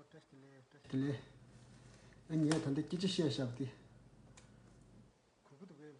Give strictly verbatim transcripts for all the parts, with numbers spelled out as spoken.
བཀྲ་ཤིས་བདེ་ལེགས། བཀྲ་ཤིས་བདེ་ལེགས། ཨ་ངས་ད་ལྟ་སྐད་ཆ་བཤད་བཞག་པ་དེ་གོ་གི་འདུག་གས།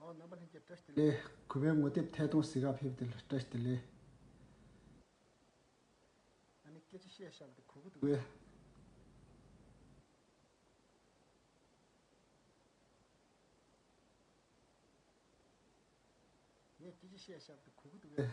ཨོ་རྣམ་པ་ལྷན་རྒྱས་བཀྲ་ཤིས་བདེ་ལེགས། གུས་པའི་ངོ་དེབ་ཐད་གཏོང་གཟིགས་ག་ཕེབས་དེ་ལ་བཀྲ་ཤིས་བདེ་ལེགས། ཨ་ནི་སྐད་ཆ་བཤད་བཞག་པ་དེ་གོ་གི་འདུག་གས། ངས་སྐད་ཆ་བཤད་བཞག་པ་དེ་གོ་གི་འདུག་གས།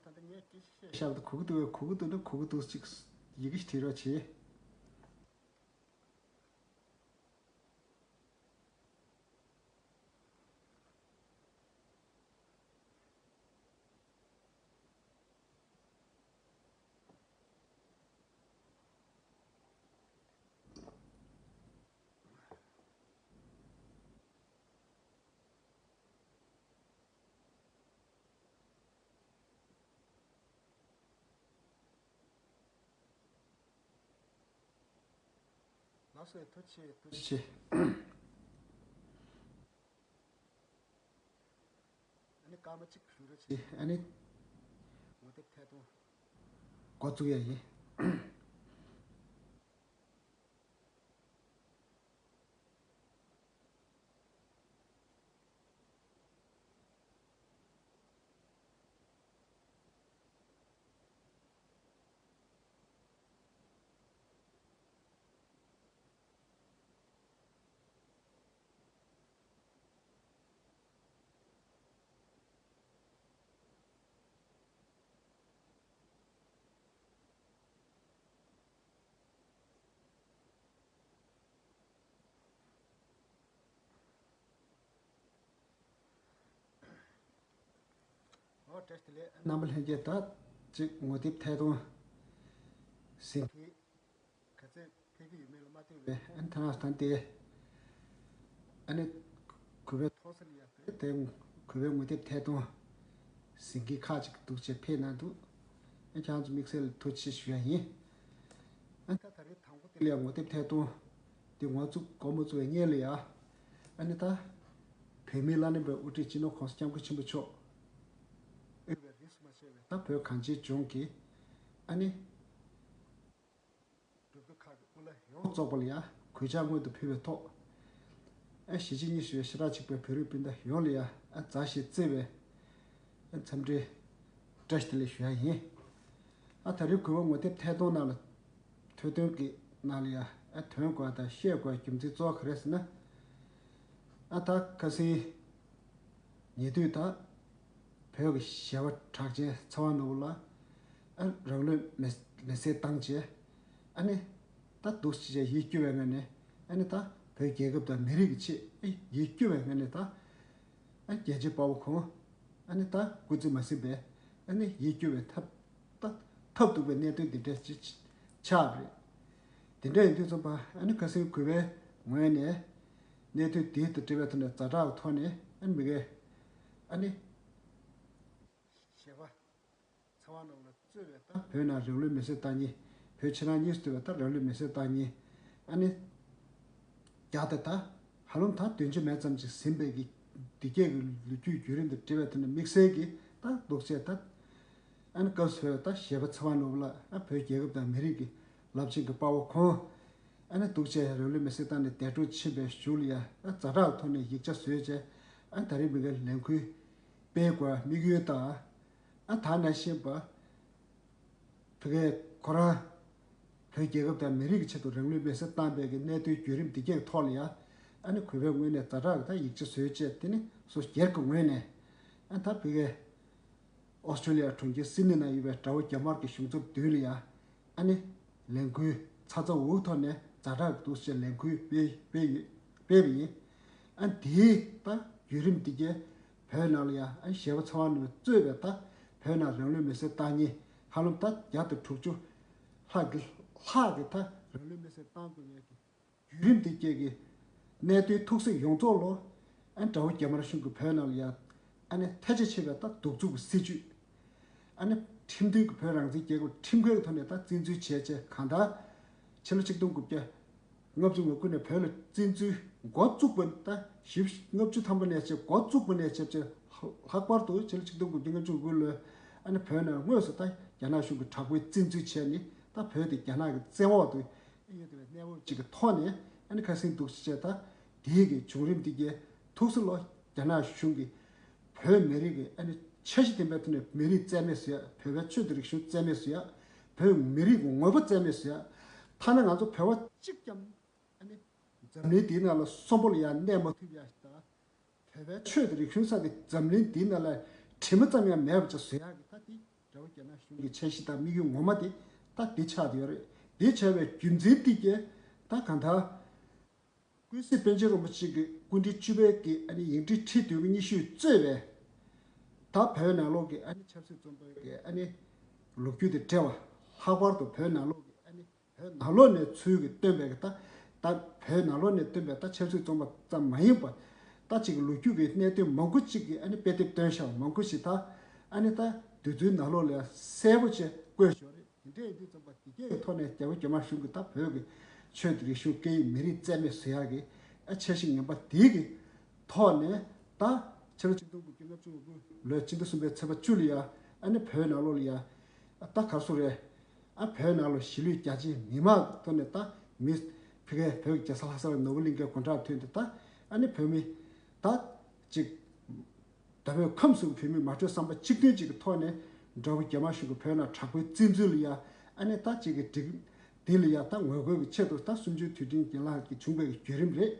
ད་ལྟ་ངས་སྐད་ཆ་བཤད་བཞག་པ་དེ་གོ་གི་འདུག་གས། གོ་གི་འདུག་ན་གོ་གི་འདུག་ཅིག་ཡི་གེ་ཞིག་བྲིས་རོགས་བྱེད། ལགས་སོ། ཐུགས་རྗེ་ཆེ། ཐུགས་རྗེ་ཆེ། ཨ་ནི་སྐར་མ་གཅིག་བཞུགས་རོགས་བྱེད། ཨ་ནི་ངོ་དེབ་ཐད་གཏོང་འགོ་བཙུགས་ཡ་ཡིན། ཨོ་བཀྲ་ཤིས་བདེ་ལེགས། རྣམ་པ་ལྷན་རྒྱས། ད་ཅིག་ངོ་དེབ་ཐད་གཏོང་ཟིན་གྱི། ག་ཚད་ཕེབས་ཀྱི་ཡོད་མེད་ལ་མ་ལྟོས་པའི་ཨ་ནི་ཐ་ན་ད་དེ་ཨ་ནི་གུས་པའི་མཐོང་ས་ལ་ཡ་དེ་དེ་གུས་པའི་ངོ་དེབ་ཐད་གཏོང་ཟིན་གྱི་ཁག་ཅིག་འདུག་ཅེས་ཕེབས་གནང་འདུག་ཨ་ཁྱེད་རང་ཚོ་དམིགས་བསལ་ལ་ཐུགས་རྗེ་ཆེ་ཞུ་ཡ་ཡིན། ཨ་ད་ད་རེས་དང་པོ་དེ་ལ་ཡ་ངོ་དེབ་ཐད་གཏོང་དེ་ངོ་བཙུགས་འགོ་མ་བཙུགས་པའི་སྔོན་ལ་ཡ། ཨ་ནི་ད་བོད་མིའི་བླ་ན་མེད་པའི་དབུ་ཁྲིད་སྤྱི་ནོར་༸གོང་ས་༸སྐྱབས་མགོན་ཆེན་པོ་མཆོག་དབུས་པའི་རིས་སུ་མ་ཆད་པའི་ད་བོད་གངས་ཅན་ལྗོངས་ཀྱི་ཨ་ནི་སྒྲུབ་སྡེ་ཁག་གི་དབུ་བླ་ཡོངས་རྫོགས་པ་ལ་ཡང་གུས་ཕྱག་སྔོན་དུ་ཕུལ་བའི་ཐོག་ཨ་གཞིས་བྱེས་གཉིས་སུ་ཡང་ཞེ་དྲག་གཅིག་པའི་བོད་རིགས་སྤུན་ཟླ་ཡོངས་ལ་ཡང་ཨ་མཛའ་ཞིང་བརྩེ་བའི་ཨ་འཚམས་འདྲི་བཀྲ་ཤིས་བདེ་ལེགས་ཞུ་ཡ་ཡིན། ཨ་ད་རེས་གུས་པ་ངོ་དེབ་ཐད་གཏོང་ནང་ལ་ཐོས་དོན་གྱི་ནང་ལ་ཡང་ཨ་ཐོན་དགོས་དང་བཤད་དགོས་རྒྱུ་མཚན་གཙོ་བོ་ག་རེ་ཟེར་ན། ཨ་ད་ཁ་སང་ཉེ་དུས་ད་ བོད་ཀྱི་གཞས་པ་གྲགས་ཅན་ཚེ་དབང་ནོར་བུ་ལགས་ཨ་རང་ལུས་མེ་མེ་བསྲེགས་བཏང་རྗེས་ཨ་ནི་ད་འདུག་སེ་བྱས་ཡིད་སྐྱོ་བའི་ངང་ནས་ཨ་ནི་ད་བོད་རྒྱལ་ཁབ་དང་མི་རིགས་ཀྱི་ཆེད་ཨ་ཡིད་སྐྱོ་བའི་ངང་ནས་ད་ཨ་རྒྱལ་གཅེས་དཔའ་བོ་ཁོང་ཨ་ནི་ད་སྐུ་ཚེ་མ་ཟིན་པའི་ཨ་ནི་ཡིད་སྐྱོ་བའི་ཐབས་ད་ཐབས་སྡུག་པའི་གནད་དོན་འདི་འདྲ་ཅིག་ཆགས་པ་རེད། དེ་འདྲ་ཡིན་དུས་ཙམ་པ་ཨ་ནི་ཁ་སང་གུས་པའི་ངོས་ནས་གནད་དོན་དེ་དང་འབྲེལ་བའི་ཐོག་ནས་ཛ་དྲག་གི་ཐོག་ནས་ཨ་ནི་མི་སྒེར་ཨ་ནི་གཞས་པ་ཚེ་དབང་ནོར་བུ་ལ་གཙོས་པའི་ད་བོད་ནང་རང་ལུས་མེ་བསྲེགས་བཏང་མཁན། བོད་ཕྱི་ནང་གཉིས་སུ་གཏོགས་པའི་ད་རང་ལུས་མེ་བསྲེགས་བཏང་མཁན་ཨ་ནི་རྒྱ་དང་ད་ཧ་ལམ་ད་བདུན་ཅུ་མན་ཙམ་ཅིག་ཟིན་པའི་གི་འདི་གས་ཀྱི་ལོ་རྒྱུས་བརྒྱུད་རིམ་དང་འབྲེལ་བའི་ཐོག་ནས་དམིགས་བསལ་གྱི་ད་འདུག་སེ་ད་ཨ་ནི་སྐབས་སུ་ད་གཞས་པ་ཚེ་དབང་ནོར་བུ་ལགས་ཨ་བོད་རྒྱལ་ཁབ་དང་མི་རིགས་ཀྱི་རླབས་ཆེན་གྱི་དཔའ་བོ་ཁོང་ཨ་ནི་འདུག་སེ་རང་ལུས་མེ་བསྲེགས་བཏང་ནས་འདས་གྲོངས་ཕྱིན་པའི་གཞུག་ལ་ཡ་ཨ་ཛ་དྲག་ཐོག་ནས་ཡིག་ཆ་བཟོས་བྱས་ཨ་ད་རེས་མི་སྒེར་ལས་འགུལ་སྤེལ་དགོས་དམིགས་ཡུལ་དང་ཨ་ད་ནང་བཞིན་པ། ཕ་གིར་ཁོ་རང་བོད་རྒྱལ་ཁབ་དང་མི་རིགས་ཀྱི་ཆེད་དུ་རང་ལུས་མེ་སྲེག་བཏང་པའི་གི་གནད་དོན་བརྒྱུད་རིམ་འདི་གའི་ཐོག་ལ་ཡ་ཨ་ནི་གུས་པའི་ངོས་ནས་ཛ་དྲག་གི་ད་ཡིག་ཆ་བཟོས་བྱས་དེ་ནི་སོ་སྒེར་གྱི་ངོས་ནས་ཨ་ད་ཕ་གིར་ཨོ་སི་ཀྲོ་ལི་ཡ་གྲོང་ཁྱེར་སིད་ནི་ན་ཡོད་པའི་དགྲ་བོ་རྒྱ་དམར་གྱི་གཞུང་ཚབ་མདུན་ལ་ཡ་ཨ་ནི་ལས་འགུལ་ཚ་ཚ་འུར་འུར་ཐོག་ནས་ཛ་དྲག་གི་འདུག་ཟེར་ལས་འགུལ་སྤེལ་སྤེལ་ཡོད་སྤེལ་བ་ཡིན། ཨ་འདིའི་ད་བརྒྱུད་རིམ་འདི་གའི་བོད་ནང་ལ་ཡ་ཨ་གཞས་པ་ཚེ་དབང་ནོར་བུ་གཙོས་པའི་ད་བོད་ནང་རང་ལུས་མེ་སྲེག་བཏང་མཁན་ཧ་ལམ་ད་བརྒྱ་དང་དྲུག་ཅུ་ལྷག་གི་ལྷག་གི་ད་རང་ལུས་མེ་སྲེག་བཏང་དགོས་ཡས་ཀྱི་བརྒྱུད་རིམ་འདི་གའི་གི་གནད་དོན་ཐུགས་སྲས་ཡོངས་རྫོགས་ལོ་ཨ་དགྲ་བོ་རྒྱ་དམར་གཞུང་གི་བོད་ནང་ལ་ཡ་ཨ་ནི་ཐལ་ཆ་ཆེ་བའི་ད་གདུག་རྩུབ་ཀྱི་སྲིད་བྱུས། ཨ་ནི་ཁྲིམས་མཐུན་གྱི་བོད་རང་བཙན་རྒྱལ་ཁབ་ཁྲིམས་འགལ་གྱི་ཐོག་ནས་ད་བཙན་འཛུལ་བྱས་བྱས་གང་ལྟར་ཕྱི་ལོ་ཆིག་སྟོང་དགུ་བརྒྱ་ལྔ་བཅུ་ང་དགུ་ནས་བོད་ལ་བཙན་འཛུལ་འགོ་བཙུགས་པ་ད་བཞི་བཅུ་ལྔ་བཅུ་ཐམ་པ་ནས་བྱས་འགོ་བཙུགས་པ་ནས་བྱས་བྱས་ལྷག་པར་དུ་ཕྱི་ལོ་ཆིག་སྟོང་དགུ་བརྒྱ་ལྔ་བཅུ་ང་དགུ་ལོའི་ཨ་ནི་བོད་ནང་དངོས་སུ་ད་རྒྱ་ནག་གཞུང་གིས་དྲག་པོའི་བཙན་འཛུལ་བྱས་ནས་ད་བོད་དེ་རྒྱ་ནག་གི་བཙན་འོག་ཏུ་ཡོད་པའི་གནས་བབ་ཅིག་གི་ཐོག་ནས་ཨ་ནི་ཁ་སང་འདུག་སེ་བྱས་ད་དེའི་གི་བྱུང་རིམ་འདི་གའི་ཐུགས་སྲས་ལོ་རྒྱ་ནག་གཞུང་གིས་བོད་མི་རིགས་ཀྱི་ཨ་ནི་འཆར་གཞི་ལྡན་པའི་ཐོག་ནས་མི་རིགས་རྩ་མེད་བཟོ་ཡ། བོད་པའི་ཆོས་དང་རིག་གཞུང་རྩ་མེད་བཟོ་ཡ། བོད་མི་རིགས་ཀྱི་ངོ་བོ་རྩ་མེད་བཟོ་ཡ། ཐ་ན་ང་ཚོ་བོད་པ་གཅིག་ཀྱང་ཨ་ནི་འཛམ་གླིང་འདིའི་ནང་ལ་གསོན་པོ་ལ་ཡང་གནས་མ་ཐུབ་ཡ་ཞིག་དང་། བོད་པའི་ཆོས་དང་རིག་གཞུང་ས་དེ་འཛམ་གླིང་འདིའི་ནང་ལ་དྲི་མ་ཙམ་ཡང་མེད་པ་ཅིག་བཟོ་ཡག་གི་ད་འདི་དགྲ་བོ་རྒྱ་ནག་གཞུང་གི་འཆར་གཞི་དང་དམིགས་ཡུལ་ངོ་མ་དེ་ད་འདི་ཆགས་བསྡད་ཡོད་རེད། འདི་བྱས་པའི་རྒྱུ་མཚན་འདི་གས་ད་གང་ལྟར་ཀུན་གཟིགས་པཎ་ཆེན་རིན་པོ་ཆེ་གི་སྐུ་ཕྲེང་བཅུ་པའི་གི་ཨ་ནི་ཡིག་ཕྲེང་ཁྲི་བདུན་གྱི་སྙན་ཞུས་གཙོས་པའི་ད་བོད་ནང་ལོགས་ཀྱི་ཨ་ནི་ཆབ་སྲིད་བཙོན་པའི་གི་ཨ་ནི་ལོ་རྒྱུས་དེ་བྲལ་བ། ལྷག་པར་དུ་བོད་ནང་ལོགས་ཀྱི་ཨ་ནི་བོད་ནང་ལོགས་ནས་ཚུར་གི་བཏོན་པའི་གི་ད་ད་བོད་ནང་ལོགས་ནས་བཏོན་པའི་ད་ཆབ་སྲིད་བཙོན་པ་ཙམ་མ་ཡིན་པ་ད་ཅིག་ལོ་རྒྱུས་ཀྱི་གནད་དོན་མང་པོ་ཅིག་གི་ཨ་ནི་དཔེ་དེབ་བཏོན་བཞག་པ་མང་པོ་ཞིག་ད་ཨ་ནི་ད་དུས་ཚོད་ནང་ལོགས་ལ་གསལ་པོ་བྱས་བཀོད་བཞག་རེད། དེ་འདྲ་ཡིན་དུས་ཙམ་པ་དེ་གའི་ཐོག་ནས་རྒྱལ་བ་རྒྱ་དམར་གཞུང་གིས་ད་བོད་ཀྱི་ཆོས་དང་རིག་གཞུང་སྐད་ཡིག་མི་རིགས་རྩ་མེད་བཟོ་ཡག་གི་ཨ་འཆར་གཞི་ངན་པ་དེ་གི་ཐོག་ནས་ད་ཕྱི་ལོ་ཆིག་སྟོང་དགུ་བརྒྱ་ལྔ་བཅུ་ང་དགུ་ལོའི་སྤྱི་ཟླ་གསུམ་པའི་ཚེས་པ་བཅུ་ལ་ཡ་ཨ་ནི་བོད་ནང་ལོགས་ལ་ཡ་ཨ་ད་ག་རེ་ཟེར་རེད། ཨ་བོད་ནང་ལོགས་གཞིས་ལུས་རྒྱ་ཆེའི་མི་མང་ཐོག་ནས་ད་མི་ཕ་གིའི་བོད་ཀྱི་རྒྱལ་ས་ལྷ་ས་ལ་ནོར་བུ་གླིང་གའི་སྒོ་འགྲམ་ཐོན་ཏེ་ད་ཨ་ནི་བོད་མི་ད་ཅིག་མདོ་དབུས་ཁམས་གསུམ་བོད་མི་མ་གྲོས་བསམ་པ་གཅིག་མཐུན་གཅིག་གི་ཐོག་ནས་དགྲ་བོ་རྒྱ་དམར་གཞུང་གིས་བོད་ནང་དྲག་པོའི་བཙན་འཛུལ་ལ་ཡ་ཨ་ནི་ད་ཅིག་གི་སྒྲིག་འདི་ལ་ཡ་ད་ངོ་རྒོལ་གྱི་ཆེད་དུ་ད་གསུམ་བཅུའི་དུས་དྲན་ཡན་ལག་གི་བྱུང་བའི་བརྒྱུད་རིམ་རེད།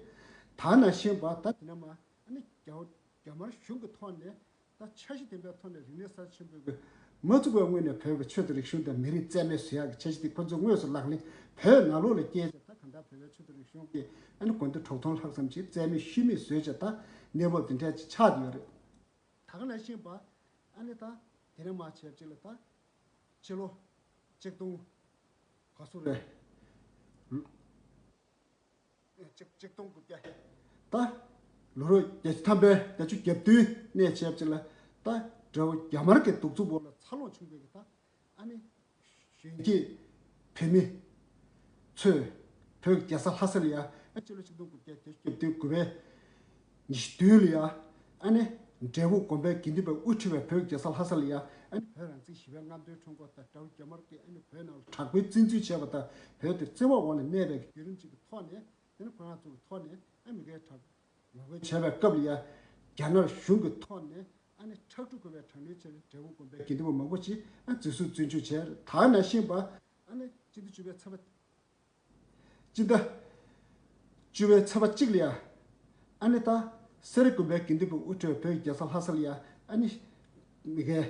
ད་ནང་བཞིན་པ་ད་དེ་ནས་མ་ཨ་ནི་རྒྱ་རྒྱ་དམར་གཞུང་གི་ཐོག་ནས་ད་འཆར་གཞི་ལྡན་པའི་ཐོག་ནས་རིག་གནས་གསར་ཆེན་པོའི་གི་མ་བཙུགས་པའི་སྔོན་ནས་བོད་ཀྱི་ཆོས་དང་རིག་གཞུང་དང་མི་རིགས་རྩ་མེད་བཟོ་ཡག་གི་འཆར་གཞི་དེ་ཁོ་ཚོས་དངོས་སུ་ལག་ལེན་བོད་ནང་ལོགས་ལ་བསྐྱལ་བྱས་ད་གང་ལྟར་བོད་པའི་ཆོས་དང་རིག་གཞུང་གི་ཨ་ནི་དགོན་སྡེ་དྲུག་སྟོང་ལྷག་ཙམ་ཅིག་རྩ་མེད་ཤུལ་མེད་བཟོས་བྱས་ད་གནས་བབ་དེ་འདྲ་ཅིག་ཆགས་ཡོད་རེད། ད་ག་ནང་བཞིན་པ་ཨ་ནི་ད་དེ་རིང་མ་བྱས་ཅིག་ལ་ད་ཕྱི་ལོ་ཆིག་སྟོང་ག་ཚོད་རེད། ཆིག་ཆིག་སྟོང་དགུ་བརྒྱ། ད་ལོ་རབས་བརྒྱད་ཅུ་ཐམ་པའི་བརྒྱད་ཅུ་གྱ་བདུན་ནས་བྱས་པ་ཅིག་ལ་ད་དགྲ་བོ་རྒྱ་དམར་གྱི་གདུག་རྩུབ་འོག་ལ་འཚར་ལོངས་བྱུང་བའི་གི་ད་ཨ་ནི་གཞོན་སྐྱེས་བོད་མི་ཚོས་བོད་ཀྱི་རྒྱལ་ས་ལྷ་ས་ལ་ཡ་ཨ་སྤྱི་ལོ་ཆིག་སྟོང་དགུ་བརྒྱ་བརྒྱད་ཅུ་གྱ་བདུན་དགུ་པའི་ཉི་ཤུ་བདུན་ལ་ཡ་ཨ་ནི་འབྲས་སྤུངས་དགོན་པའི་དགེ་འདུན་པས་དབུ་ཁྲིད་པའི་བོད་ཀྱི་རྒྱལ་ས་ལྷ་ས་ལ་ཡ་ཨ་ནི་བོད་རང་བཙན་ཞི་བའི་རྔམ་སྟོན་ཁྲོམ་སྐོར་དང་དགྲ་བོ་རྒྱ་དམར་གྱིས་ཨ་ནི་བོད་ནང་ལ་དྲག་པོའི་བཙན་འཛུལ་བྱས་པ་དང་བོད་དེ་བཙན་འོག་འོག་ནས་གནས་པའི་བརྒྱུད་རིམ་ཅིག་གི་ཐོག་ནས་ཨ་ནི་ཁོ་རང་ཚོ་གི་ཐོག་ནས་ཨ་མི་སྒེར་དྲག་ངོ་རྒོལ་བྱས་པའི་སྐབས་ལ་ཡ་རྒྱ་ནག་གཞུང་གི་ཐོག་ནས་ཨ་ནི་ཁྲག་འཁྲུ་དགོས་པའི་དྲག་གནོན་བྱས་ནས་འབྲས་སྤུངས་དགོན་པའི་དགེ་འདུན་པ་མང་པོ་ཅིག་ཨ་འཛིན་བཟུང་བཙོན་འཇུག་བྱས། ད་ནང་བཞིན་པ་ཨ་ནི་སྤྱི་ཟླ་བཅུ་པའི་ཚེས་པ། སྤྱི་ཟླ་བཅུ་པའི་ཚེས་པ་གཅིག་ལ་ཡ། ཨ་ནི་ད་སེ་ར་དགོན་པའི་དགེ་འདུན་པས་དབུ་ཁྲིད་བོད་ཀྱི་རྒྱལ་ས་ལྷ་ས་ལ་ཡ་ཨ་ནི་ མི་ཁའི་ལྷ་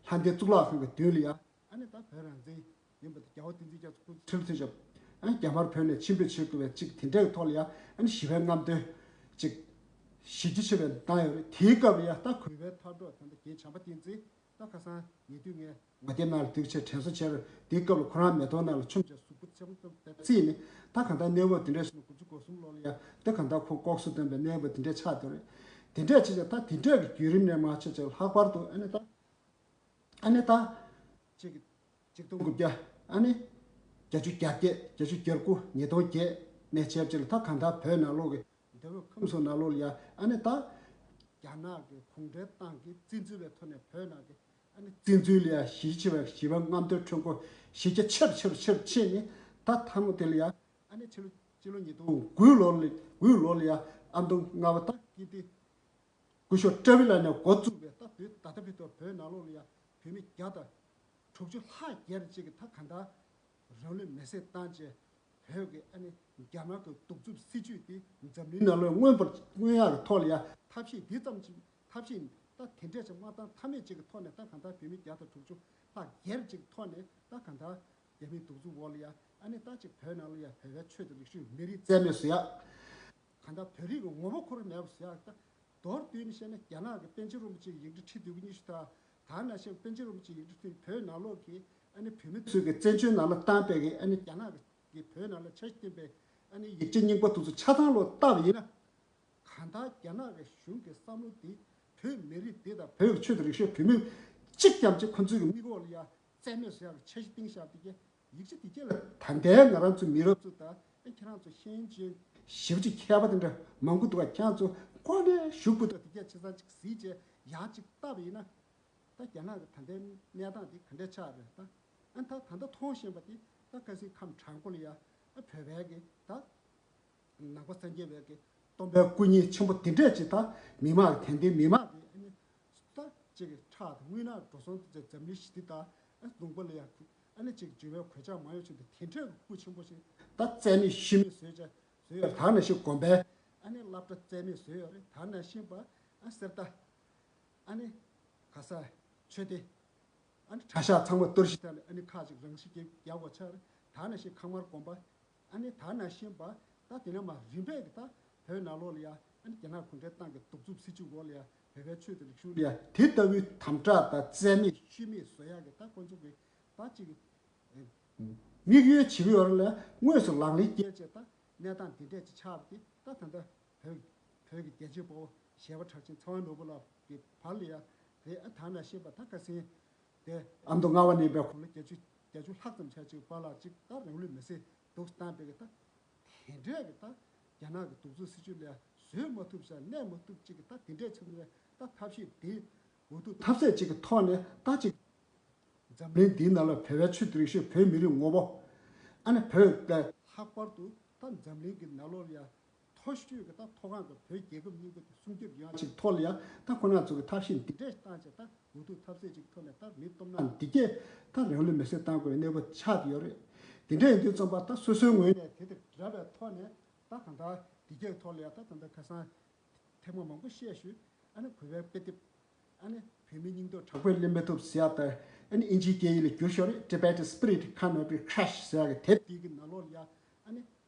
ལྡན་གཙུག་ལག་ཁང་གི་མདུན་ལ་ཡ། ཨ་ནི་ད་བོད་རང་བཙན་ཡིན་པ་དང་རྒྱལ་བ་བསྟན་འཛིན་རྒྱ་མཚོ་སྐུ་ཚེ་ཁྲི་ལོ་ཐོས་ཞབས། ཨ་ནི་རྒྱ་དམར་བོད་ནས་ཕྱིར་འབུད་བྱེད་དགོས་པའི་ཅིག་དེ་འདྲའི་ཐོག་ལ་ཡ། ཨ་ནི་ཞི་བའི་རྔམ་སྟོན་ཅིག་ཞི་རྒྱུ་ཆེ་བའི་བཏང་ཡོད་རེད། དེའི་སྐབས་ལ་ཡ་ད་གུས་པའི་མཐར་སྒྲོག་ད་ལྟ་རྒན་བྱམས་པ་བསྟན་འཛིན། ད་ཁ་སང་ཉེ་དུས་ངས་ངོ་དེབ་ནང་ལ་དུས་ཆེ་དྲན་གསོ་བྱས་རེད། དེའི་སྐབས་ལ་ཁོ་རང་མེ་ཏོག་ནང་ལ་ཆུམ་བྱས་གཟུགས་པོ་ཚེམ་ཙམ་བརྩིས་ནས། ད་གང་ལྟར་གནས་བབ་དེ་འདྲ་ཞིག་ནས་དགུ་བཅུ་གོ་གསུམ་ལོ་ལ་ཡ། ད་གང་ལྟར་ཁོ་ལྐོག་གསོད་བཏང་པའི་གནས་བབ་དེ་འདྲ་ཆགས་བསྡད་རེད། དེ་འདྲ་བྱས་ཙང་ད་དེ་འདྲ་གི་བརྒྱུད་རིམ་ནས་མར་ཆ་ཆེ་ལྷག་པར་དུ་ཨ་ནི་ད། ཨ་ནི་ད། ཅིག་ཆིག་སྟོང་དགུ་བརྒྱ། ཨ་ནི་བརྒྱད་ཅུ་གྱ་བརྒྱད། བརྒྱད་ཅུ་གྱ་དགུ། ཉིས་སྟོང་བརྒྱད་ནས་བྱས་པ་ཅིག་ལ་ད་གང་ལྟར་བོད་ནང་ལོགས་ཀྱི་འདས་པའི་ཁམས་སུ་ནང་ལོགས་ལ་ཡ། ཨ་ནི་ད་རྒྱ་ནག་གི་གུང་ཁྲན་ཏང་གིས་བཙན་འཛུལ་བའི་ཐོག་ནས་བོད་ནང་གི་ཨ་ནི་བཙན་འཛུལ་ལ་ཡ་གཞི་ཆེ་བའི་ཞི་བའི་རྔམ་སྟོན་ཁྲོད་ཁོ་གཞི་རྒྱ་ཆེ་རུ་ཆེ་རུ་ཆེ་རུ་ཕྱིན་ནས། ད་ཐ་མ་དེ་ལ་ཡ། ཨ་ནི་ཕྱི་ལོ་ཕྱི་ལོ་ཉིས་སྟོང་དགུ་ལོ་ལ་དགུ་ལོ་ལ་ཡ། ཨ་མདོ་རྔ་བ་ད་ཀིརྟི་སྐུ་ཞབས་ཀྲ་བི་ལ་ནས་འགོ་བཙུགས་པའི་ད་བོད་ད་ལྟ་བོད་དུ་བོད་ནང་ལོགས་ལ་ཡ་བོད་མི་བརྒྱ་དང་དྲུག་ཅུ་ལྷག་བརྒལ་ཅིག་གིས་ད་གང་ལྟར་རང་ལུས་མེར་སྲེག་བཏང་བྱས། བོད་ཀྱི་ཨ་ནི་རྒྱ་ནག་གི་གདུག་རྩུབ་སྲིད་བྱུས་དེ་འཛམ་གླིང་ནང་ལོགས་མངོན་པར་མངོན་ཡག་གི་ཐོག་ལ་ཡ་ཐབས་ཤེས་འདི་ཙམ་ཅིག་ཐབས་ཤེས་ད་དེ་འདྲས་ཅིག་མ་བཏང་ཐབས་མེད་ཅིག་གི་ཐོག་ནས། ད་གང་ལྟར་བོད་མི་བརྒྱ་དང་དྲུག་ཅུ་ལྷག་བརྒལ་ཅིག་ཐོག་ནས་ད་གང་ལྟར་རྒྱ་མིའི་གདུག་རྩུབ་འོག་ལ་ཡ། ཨ་ནི་ད་ཅིག་བོད་ནང་ལ་ཡ་བོད་པའི་ཆོས་དང་རིག་གཞུང་མི་རིགས་རྩ་མེད་བཟོ་ཡག་གང་ལྟར་བོད་རིགས་ཀྱི་ངོ་བོ་ཁོ་རང་མེད་པ་བཟོ་ཡག་ད། མདོར་བསྡུས་ནས་བཤད་ན། རྒྱ་ནག་གི་པཎ་ཆེན་རིན་པོ་ཆེའི་ཡིག་འབྲུ་ཁྲི་བདུན་པ་ཉི་ཤུ་རྩ། ད་ནང་བཞིན་པཎ་ཆེན་རིན་པོ་ཆེའི་ཡིག་འབྲུ་ཁྲི་བདུན། བོད་ནང་ལོགས་ཀྱི་ཨ་ནི་བོད་མི་ཚོས་ཀྱི་བཙན་བྱོལ་ནང་ལ་བཏང་པའི་གི་ཨ་ནི་རྒྱ་ནག་གི་བོད་ནང་ལ་འཆར་གཞི་བཏིང་པའི་ཨ་ནི་ཡིག་ཆ་རྙིང་པ་དེ་ཚོ་ཆ་ཚང་ལོག་བལྟས་པ་ཡིན་ན། གང་ལྟར་རྒྱ་ནག་གི་གཞུང་གི་བསམ་བློ་དེ་བོད་མི་རིགས་འདི་དང་བོད་ཀྱི་ཆོས་དང་རིག་གཞུང་། བོད་མི་གཅིག་ཀྱང་ཅིག་ཁོ་ཚོའི་གི་མིག་འོག་ལ་ཡ་རྩ་མེད་བཟོ་ཡག་གི་འཆར་གཞི་བཏིང་བཞག་པ་དེ་གས། ཡིག་ཆ་དེ་གས་ལ་ད་ལྟའི་ང་རང་ཚོ་མི་རབས་ཚོ་དང་ཨ་ཁྱེད་རང་ཚོ་ཤེས་ཡོན་ཅན་ཞེ་པོ་ཅིག་མཁས་པ་དེ་འདྲ་མང་པོ་འདུག་ག་ཁྱེད་རང་ཚོ་ཁོ་ནས་ཞུགས་པ་དང་དེ་གས་ཆ་ཚང་ཅིག་གཟིགས་བྱས་ཡག་ཅིག་བལྟས་པ་ཡིན་ན། ད་རྒྱ་ནག་གི་ད་ལྟའི་གནས་སྟངས་དེ་ག་འདྲས་ཆགས་རེད་ད། ཨ་ད་ད་ལྟ་མཐོང་བཞིན་པ་དེ་ད་ཁ་སང་ཁམས་བྲག་འགོ་ལ་ཡ། ཨ་བོད་པའི་གི་ད་ནང་པ་སངས་རྒྱས་པའི་གི་སྟོན་པའི་སྐུ་བརྙན་ཆེན་པོ་དེ་འདྲས་ཅིག་ད་མི་མང་གི་དད་ལྡན་མི་མང་གི་ཨ་ནི་ད་ཅིག་གི་ཁྲག་དང་རྔུལ་ནག་འགྲོ་སོང་དེ་འཛམ་གླིང་ཞི་བདེ་དང་ཨ་ལུང་པ་ལ་ཡ་ཨ་ནི་ཅིག་འགྱུར་བའི་གོད་ཆག་མ་ཡོང་ཕྱིར་དུ་དེ་འདྲས་གི་སྐུ་ཆེན་པོ་ཞིག་ད་རྩ་མེད་ཤི་མེད་བཟོས་བྱས་བཟོས་ཡོད། ད་ནང་བཞིན་དགོན་པའི་ཨ་ནི་སློབ་གྲྭ་རྩ་མེད་བཟོས་ཡོད་རེད། ད་ནང་བཞིན་པ་ཨ་གསེར་རྟ་ཨ་ནི་ག་ས་མཆོད་རྟེན། ཨ་ནི་གྲྭ་ཤག་ཚང་མ་གཏོར་བཤིག་བཏང་ནས་ཨ་ནི་ཁག་ཅིག་རང་ཤི་རྒྱག་རྒྱག་དགོས་ཆགས་རེད། ད་ནང་བཞིན་ཁང་དམར་དགོན་པ། ཨ་ནི་ད་ནང་བཞིན་པ་ད་དེ་ནས་མར་རིམ་པས་ཀྱི་ད་བོད་ནང་ལོགས་ལ་ཡ་ཨ་ནི་རྒྱ་ནག་གུང་ཁྲན་ཏང་གི་གདུག་རྩུབ་སྲིད་བྱུས་འོག་ལ་ཡ་བོད་པའི་ཆོས་དང་རིག་གཞུང་ལ་ཡ་དེ་ལྟ་བུའི་དམ་དྲག་དང་རྩ་མེད་ཤི་མེད་བཟོ་ཡག་གི་ད་ཁོང་ཚོ་གི་ད་ཅིག་དམིགས་ཡུལ་བྱེད་ཀྱི་ཡོད་རེད་ལ། དངོས་སུ་ལག་ལེན་བསྐྱལ་བྱས་ད་གནས་སྟངས་འདི་འདྲས་ཅིག་ཆགས་པ་དེ་ད་ད་ལྟ་བོད་བོད་ཀྱི་རྒྱལ་གཅེས་དཔའ་བོ་གཞས་པ་གྲགས་ཅན་ཚེ་དབང་ནོར་བུ་ལགས་ཀྱི་བར་ལ་ཡ་རེད། ཨ་ད་ནང་བཞིན་པ་ད་ཁ་སང་དེ་ཨ་མདོ་རྔ་བ་ནས་པའི་གོ་ལོ་བརྒྱད་ཅུ་བརྒྱད་ཅུ་ལྷག་ཙམ་ཆགས་ཅིག་བར་ལ་ཅིག་ད་རང་ལུས་མེར་སྲེག་འདུག་བཏང་པའི་གི་ད་དེ་འདྲས་ཀྱི་ད་རྒྱ་ནག་གི་གདུག་རྩུབ་སྲིད་བྱུས་ལ་ཡ་བཟོད་མ་ཐུབ་ཤག་གནས་མ་ཐུབ་ཅིག་གི་ད་དེ་འདྲས་ཆགས་ནས་ད་ཐབས་ཤེས་དེ་འུ་ཐུག་ཐབས་ཟད་ཅིག་གི་ཐོག་ནས་ད་ཅིག་འཛམ་གླིང་འདིའི་ནང་ལ་བོད་པའི་ཆོས་དང་རིག་གཞུང་བོད་མི་རིགས་ངོ་བོ། ཨ་ནི་བོད་ལ་ལྷག་པར་དུ་ད་འཛམ་གླིང་གི་ནང་ལོགས་ལ་ཡ་མཐོ་ཤོས་ཀྱི་ད་མཐོ་སྒང་གི་བོད་རྒྱལ་ཁབ་སྙིང་པོ་དེ་སྲུང་སྐྱོབ་ཡོང་ཡག་ཅིག་ཐོག་ལ་ཡ་ད་ཁོ་རང་ཚོ་གི་ཐབས་ཤེས་འདི་འདྲས་བཏང་བྱས་ད་འུ་ཐུག་ཐབས་ཟད་ཅིག་ཐོག་ནས་ད་མི་སྟོབས་ན་འདི་གས་ད་རང་ལུས་མེར་སྲེག་བཏང་དགོས་པའི་གནས་བབ་ཆགས་ཡོད་རེད། འདི་འདྲས་ཡིན་དུས་ཙམ་པ་ད་སོ་སོའི་ངོས་ནས་དེ་དང་འདྲ་བའི་ཐོག་ནས་ད་གང་ལྟར་འདི་གས་ཐོག་ལ་ཡ་ད་ད་ལྟ་ཁ་སང་ཐེངས་མ་མང་པོ་བཤད་ཞུས། ཨ་ནི་གུས་པའི་དཔེ་དེབ། ཨ་ནི་བོད་མིའི་སྙིང་སྟོབས་དྲག་པོས་བརླན་མི་ཐུབ་ཟེར་ཡག་དང་། ཨ་ནི་ཨིན་ཇིའི་སྐད་ཡིག་ལ་བསྒྱུར་ཤོག་རེད། Tibetan Spirit Cannot Be Crushed ཟེར་ཡག་གི་དེབ་འདི་གི་ནང་ལོགས་ལ་ཡ། ཨ་ནི་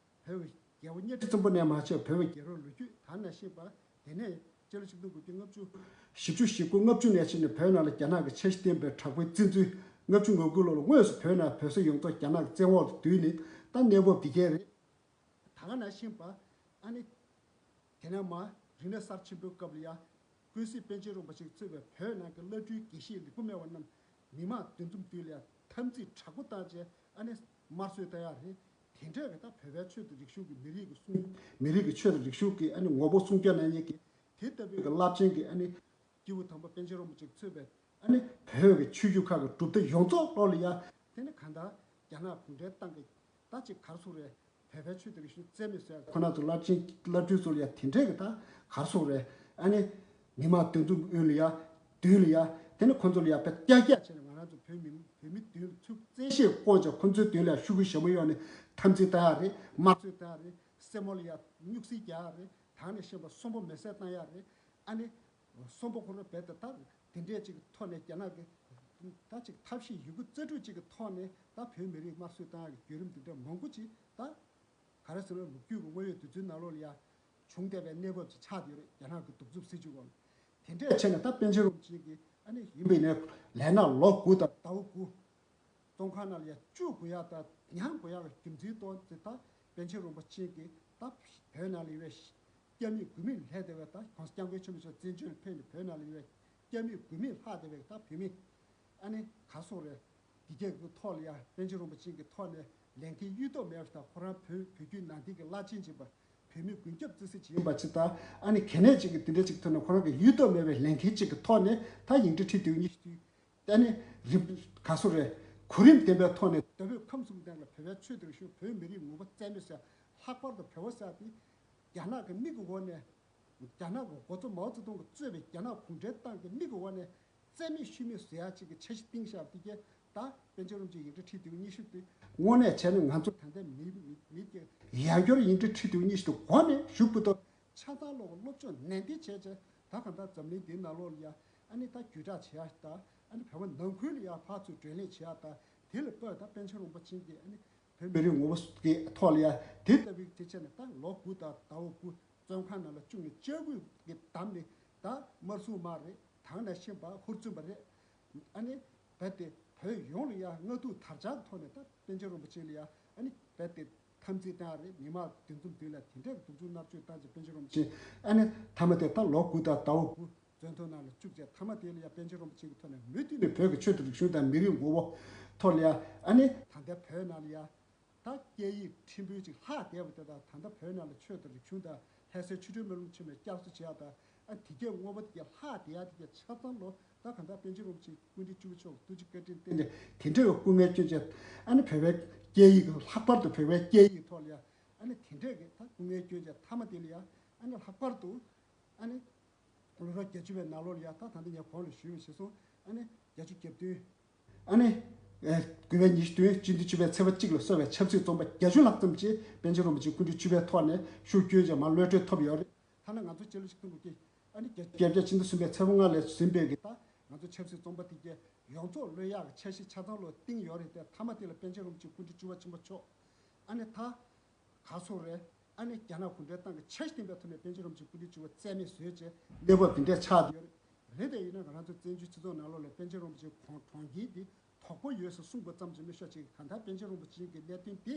བོད་ཀྱི་རྒྱལ་པོ་གཉའ་ཁྲི་བཙན་པོ་ནས་མར་བྱས་བོད་ཀྱི་རྒྱལ་རབས་ལོ་རྒྱུས་ད་ནང་བཞིན་པ། དེ་ནས་སྤྱི་ལོ་ཆིག་སྟོང་དགུ་བརྒྱ་ལྔ་བཅུ། བཞི་བཅུ་ཞེ་དགུ་ལྔ་བཅུ་ནས་བྱས་ནས་བོད་ནང་ལ་རྒྱ་ནག་གི་འཆར་གཞི་བཏིང་པའི་དྲག་པོའི་བཙན་འཛུལ། ལྔ་བཅུ་ང་དགུ་ལོ་ལ་དངོས་སུ་བོད་ནང་བོད་ས་ཡོངས་རྫོགས་རྒྱ་ནག་གི་བཙན་འོག་ཏུ་བསྡུས་ནས་ད་གནས་བབ་འདི་གས་རེད། ད་ག་ནང་བཞིན་པ། ཨ་ནི། དེ་ནས་མར་རིག་གནས་གསར་ཆེན་པོའི་སྐབས་ལ་ཡ། ཀུན་གཟིགས་པཎ་ཆེན་རིན་པོ་ཆེས་གཙོས་པའི་བོད་ནང་གི་བླ་སྤྲུལ་དགེ་བཤེས་ལེགས་པོ་སྨྲ་བ་རྣམས་མི་མང་འདུ་འཛོམས་མདུན་ལ་ཡ་འཐབ་འཛིང་དྲག་པོ་བཏང་བྱས་ཨ་ནི་དམར་གསོད་བཏང་ཡག་རེད། དེ་འདྲས་ཀྱི་ད་བོད་པའི་ཆོས་དང་རིག་གཞུང་གི་མི་རིགས་ཀྱི་སྲུང་། མི་རིགས་ཀྱི་ཆོས་དང་རིག་གཞུང་གི་ཨ་ནི་ངོ་བོ་སྲུང་སྐྱོབ་གནང་མཁན་གྱི་དེ་ལྟ་བུའི་གི་རླབས་ཆེན་གྱི་ཨ་ནི། སྐྱེས་བུ་དམ་པ་པཎ་ཆེན་རིན་པོ་ཆེས་གཙོས་པའི་ཨ་ནི་བོད་ཀྱི་ཆོས་བརྒྱུད་ཁག་གི་གྲུབ་མཐའ་ཡོངས་རྫོགས་ལོགས་ལ་ཡ། དེ་ནི་གང་ལྟར་རྒྱ་ནག་གུང་ཁྲན་ཏང་གི་ད་ཅིག་ག་རེ་ཟེར་དགོས་རེད། བོད་པའི་ཆོས་དང་རིག་གཞུང་རྩ་མེད་བཟོ་ཡག་ཁོ་ན་ཚོ་བླ་ཆེན་བླ་སྤྲུལ་ཚོ་ལ་ཡ་དེ་འདྲས་ཀྱི་ད་ག་རེ་ཟེར་དགོས་རེད། ཨ་ནི་མི་མང་འདུ་འཛོམས་དབུས་ལ་ཡ། མདུན་ལ་ཡ། དེ་ནི་ཁོ་ཚོ་ལ་ཡ་དཔེ་ཀྱག་ཀྱག་བྱས་ནས་ང་རང་ཚོ་བོད་མི་བོད་མི་མདུན་ལ་ཚུར་བཙན་ཤེད་བསྐོང་བྱས་ཁོ་ཚོའི་མདུན་ལ་ཡ་ཤུགས་ཀྱིས་ཞྭ་མོ་གཡོགས་ནས་འཐབ་འཛིང་བཏང་ཡག་རེད། དམར་གསོད་བཏང་ཡག་རེད། སེར་མོ་ལ་ཡ་སྙུག་སྲེག་རྒྱག་ཡག་རེད། ད་ནི་བཞིན་པ་གསོན་པོ་མེར་སྲེག་བཏང་ཡག་རེད། ཨ་ནི། གསོན་པོ་ཁོ་རང་རྦད་དེ་ད་ དེ་འདྲས་ཅིག་གི་ཐོག་ནས། རྒྱ་ནག་གི་ད་ཅིག་ཐབས་ཤེས་ཡོད་རྒུ་རྩལ་སྤྲུགས་ཅིག་གི་ཐོག་ནས། ད་བོད་མི་རིགས་དམར་གསོད་བཏང་ཡག་གི་བརྒྱུད་རིམ་དེ་འདྲ་མང་པོ་ཅིག་ད་ག་རེ་ཟེར་ན། ལོ་རྒྱུས་ཀྱི་དངོས་ཡོད་དུས་ཚོད་ནང་ལོགས་ལ་ཡ་བྱུང་བསྡད་པའི་གནས་བབ་ཅིག་ཆགས་བསྡད་ཡོད་རེད། རྒྱ་ནག་གི་གདུག་རྩུབ་སྲིད་བྱུས་འོག་ལ། དེ་འདྲས་བྱས་ནས་ད་པཎ་ཆེན་རིན་པོ་ཆེ་གིས་ཨ་ནི་ཡིན་པ་ཡིན་ནའི་ལས་ན་ལོ་དགུ་དང་ཟླ་བ་དགུ། བཙོན་ཁང་ནང་ལ་ཡ་བཅུག་དགོས་ཡག་དང་མྱང་དགོས་ཡག་གི་རྒྱུ་མཚན་དང་དེ། ད་པཎ་ཆེན་རིན་པོ་ཆེ་གིས་ད་བོད་ནང་ལ་ཡོད་པའི་སྐྱབས་མེད་མགོན་མེད་ལྷག་བསྡད་པའི། ད་༸གོང་ས་༸སྐྱབས་མགོན་ཆེན་པོ་མཆོག་བཙན་བྱོལ་ལ་ཕེབས་ནས་བོད་ནང་ལ་ཡོད་པའི་སྐྱབས་མེད་མགོན་མེད་ལྷག་བསྡད་པའི་ད་བོད་མི། ཨ་ནི་ག་སོང་རེད། དེ་གའི་གི་ཐོག་ལ་ཡ་པཎ་ཆེན་རིན་པོ་ཆེ་གི་ཐོག་ནས་ལས་འགན་གཡོལ་ཐབས་མེད་པ་དང་། ཁོ་རང་བོད་བོད་བརྒྱུད་ནང་བསྟན་གྱི་བླ་ཆེན་ཡིན་པ། བོད་མི་མགོན་སྐྱབས་བརྩེ་གཟིགས་ཡིན་པ་ཅིག་དང་། ཨ་ནི་གལ་གནད་ཅིག་གི་དེ་འདྲ་ཅིག་ཐོག་ནས་ཁོ་རང་གི་གཡོལ་ཐབས་མེད་པའི་ལས་འགན་ཅིག་གི་ཐོག་ནས་ད་ཡིག་འབྲེལ་འཁྲིལ་དུས་ཉི་ཤུ་དུས། ཨ་ནི་རིམ་ག་སོང་རེད། གོ་རིམ་ལྡན་པའི་ཐོག་ནས་ད་བོད་ཁམས་གསུམ་སྟེང་ལ་བོད་པའི་ཆོས་དང་རིག་གཞུང་། བོད་མི་རིགས་ངོ་བོ་རྩ་མེད་བཟོ་ཡ། ལྷག་པར་དུ་བོད་པ་ཟེར་ཡ་དེ་རྒྱ་ནག་གི་མིག་གི་འོག་ནས། རྒྱ་ནག་གི་འགོ་གཙོ་མའོ་ཙེ་ཏུང་གིས་གཙོས་པའི་རྒྱ་ནག་གུང་ཁྲན་ཏང་གི་མིག་གི་འོག་ནས་རྩ་མེད་ཤུལ་མེད་བཟོ་ཡག་ཅིག་གི་འཆར་གཞི་བཏིང་བཞག་པ་དེ་གས། ད་པཎ་ཆེན་རིན་པོ་ཆེ་ཡིག་འབྲེལ་འཁྲིལ་དུས་ཉི་ཤུ་དུས། དངོས་གནས་བྱས་ན་ང་ཚོ་ད་ལྟ་མི་མི་མི་གི་ཡང་བསྐྱར་ཡིག་འབྲེལ་འཁྲིལ་དུས་ཉི་ཤུ་དུས་གོང་ནས་ཞུ་དགོས་འདུག། ཆ་ཚང་ལོག་སློབ་སྦྱོང་ནན་ཏན་བྱས་བྱས། ད་གང་ལྟར་འཛམ་གླིང་འདིའི་ནང་ལོགས་ལ་ཡ་ཨ་ནི་ད་བརྒྱུད་བསྒྲགས་བྱེད་ཡག་དང་། ཨ་ནི་བོད་པ་ནང་ཁུལ་ལ་ཡ་ཕར་ཚུར་བགྲོ་གླེང་བྱེད་ཡག་དང་། དེ་ལ་དཔག་ད་པཎ་ཆེན་རིན་པོ་ཆེ་གིས་ཨ་ནི་བོད་མི་རིགས་ངོ་བོ་གི་ཐོག་ལ་ཡ་དེ་ལྟ་བུའི་དེ་བྱས་ནས། ད་ལོ་དགུ་དང་ཟླ་བ་དགུ་བཙོན་ཁང་ནང་ལ་བཅུག་ནས། ལྕགས་སྐུད་ཀྱིས་བསྡམས་ནས། ད་དམར་སྲུང་དམག་རེད། དྭགས་ནས་ཕྱིན་པ་ཧུར་བརྩོན་པ་རེད། ཨ་ནི་རྦད་དེ་བོད་ཡོངས་ལ་ཡ་མངའ་ཐང་དར་ཆགས་ཀྱི་ཐོག་ནས། ད་པཎ་ཆེན་རིན་པོ་ཆེ་ལ་ཡ་ཨ་ནི་རྦད་དེ་འཐབ་འཛིང་བཏང་ཡག་རེད། མི་མང་འདུ་འཛོམས་དེ་ལ་དེ་འདྲའི་གི་གདུག་རྩུབ་མནར་གཅོད་བཏང་བྱས། པཎ་ཆེན་རིན་པོ་ཆེ་ཨ་ནི་མཐའ་མ་དེ་ད་ལོ་དགུ་དང་ཟླ་བ་དགུ་བཙོན་ཐུང་ནང་ལ་བཅུག་བྱས། མཐའ་མ་དེ་ལ་ཡ་པཎ་ཆེན་རིན་པོ་ཆེ་གི་ཐོག་ནས་མུ་མཐུད་ནས་བོད་ཀྱི་ཆོས་དང་རིག་གཞུང་དང་མི་རིགས་ངོ་བོ་ཐོག་ལ་ཡ། ཨ་ནི་ད་ལྟ་བོད་ནང་ལ་ཡ་ད་སྐད་ཡིག་ཕྲན་བུ་ཅིག་ལྷག་བསྡད་པ་དེ་དང་། ད་ལྟ་བོད་ནང་ལ་ཆོས་དང་རིག་གཞུང་དང་། ལྷ་སའི་ཆོས་སྒྲོན་སྨོན་ལམ་ཆེན་མོའི་བསྐྱར་གསོ་བྱེད་ཡག་དང་། ཨ་དེ་གའི་དངོས་པོ་དེ་གའི་ལྷག་བསྡད་ཡག་དེ་གའི་ཆ་ཚང་ལོ། ད་གང་ལྟར་པཎ་ཆེན་རིན་པོ་ཆེ་སྐུ་ཕྲེང་བཅུ་པ་མཆོག་ཐུགས་རྗེ་བཀའ་དྲིན་བརྟེན་ནས་དེ་འདྲའི་སྐུ་ངལ་བསྐྱོན་བྱས། ཨ་ནི་བོད་པའི་སྐད་ཡིག་ལྷག་པར་དུ་བོད་པའི་སྐད་ཡིག་ཐོག་ལ་ཡ་ཨ་ནི་དེ་འདྲའི་གི་ད་སྐུ་ངལ་བསྐྱོན་བྱས། མཐའ་མ་དེ་ལ་ཡ་ཨ་ནི་ལྷག་པར་དུ་ཨ་ནི་ལོ་རབས་བརྒྱད་ཅུ་པའི་ནང་ལོགས་ལ་ཡ། ད་ད་ལྟ་ངས་གོང་ལ་ཞུས་པ་བཞིན་སོང་། ཨ་ནི་བརྒྱད་ཅུ་གྱ་བདུན། ཨ་ནི་ཨེ་དགུ་པའི་ཉི་ཤུ་བདུན། སྤྱི་ཟླ་བཅུ་པའི་ཚེས་པ་གཅིག་ལ་གསོལ་བའི་ཆབ་སྲིད་བཙོན་པ་བརྒྱད་ཅུ་ལྷག་ཙམ་ཅིག་པཎ་ཆེན་རིན་པོ་ཆེ་སྐུ་ཕྲེང་བཅུ་པའི་ཐོག་ནས་ཤུགས་བསྐྱོན་བྱས་མར་གློད་གྲོལ་ཐོབ་ཡོད་རེད། ཐ་ན་ང་ཚོ་སྤྱི་ལོ་ཆིག་སྟོང་དགུ་བརྒྱ། ཨ་ནི་བརྒྱད་ཅུ་གྱ་བརྒྱད། སྤྱི་ཟླ་གསུམ་པའི་ཚེས་པ་ལྔ་ལ་ཟིན་པའི་གི་ད་ང་ཚོ་ཆབ་སྲིད་བཙོན་པ་དེ་གའི་ཡོངས་རྫོགས་གློད་ཡག་གི་འཆར་གཞི་ཆ་ཚང་ལོ་བཏིང་ཡོད་རེད་དེ། མཐའ་མ་དེ་ལ་པཎ་ཆེན་རིན་པོ་ཆེ་སྐུ་ཕྲེང་བཅུ་པ་ཆེན་པོ་མཆོག་ཨ་ནི་ད་ག་སོང་རེད། ཨ་ནི་རྒྱ་ནག་གུང་ཁྲན་ཏང་གི་འཆར་གཞི་ལྡན་པའི་ཐོག་ནས་པཎ་ཆེན་རིན་པོ་ཆེ་སྐུ་ཕྲེང་བཅུ་པ་རྩ་མེད་བཟོས་བྱས་གནས་བབ་དེ་འདྲ་ཆགས་བསྡད་ཡོད་རེད། རེད་དེ་ཡིན་ན་ང་རང་ཚོ་བཙན་བྱོལ་སྤྱི་ཚོགས་ནང་ལོགས་ལ་པཎ་ཆེན་རིན་པོ་ཆེ་གོང་གྲོངས་རྐྱེན་དེ་དོགས་པ་ཡོད་ཟེར་གསུང་པ་ཙམ་གྱིས་མི་ཤོག་ཅིག། གང་ལྟར་པཎ་ཆེན་རིན་པོ་ཆེ་གི་གནད་དོན་དེ་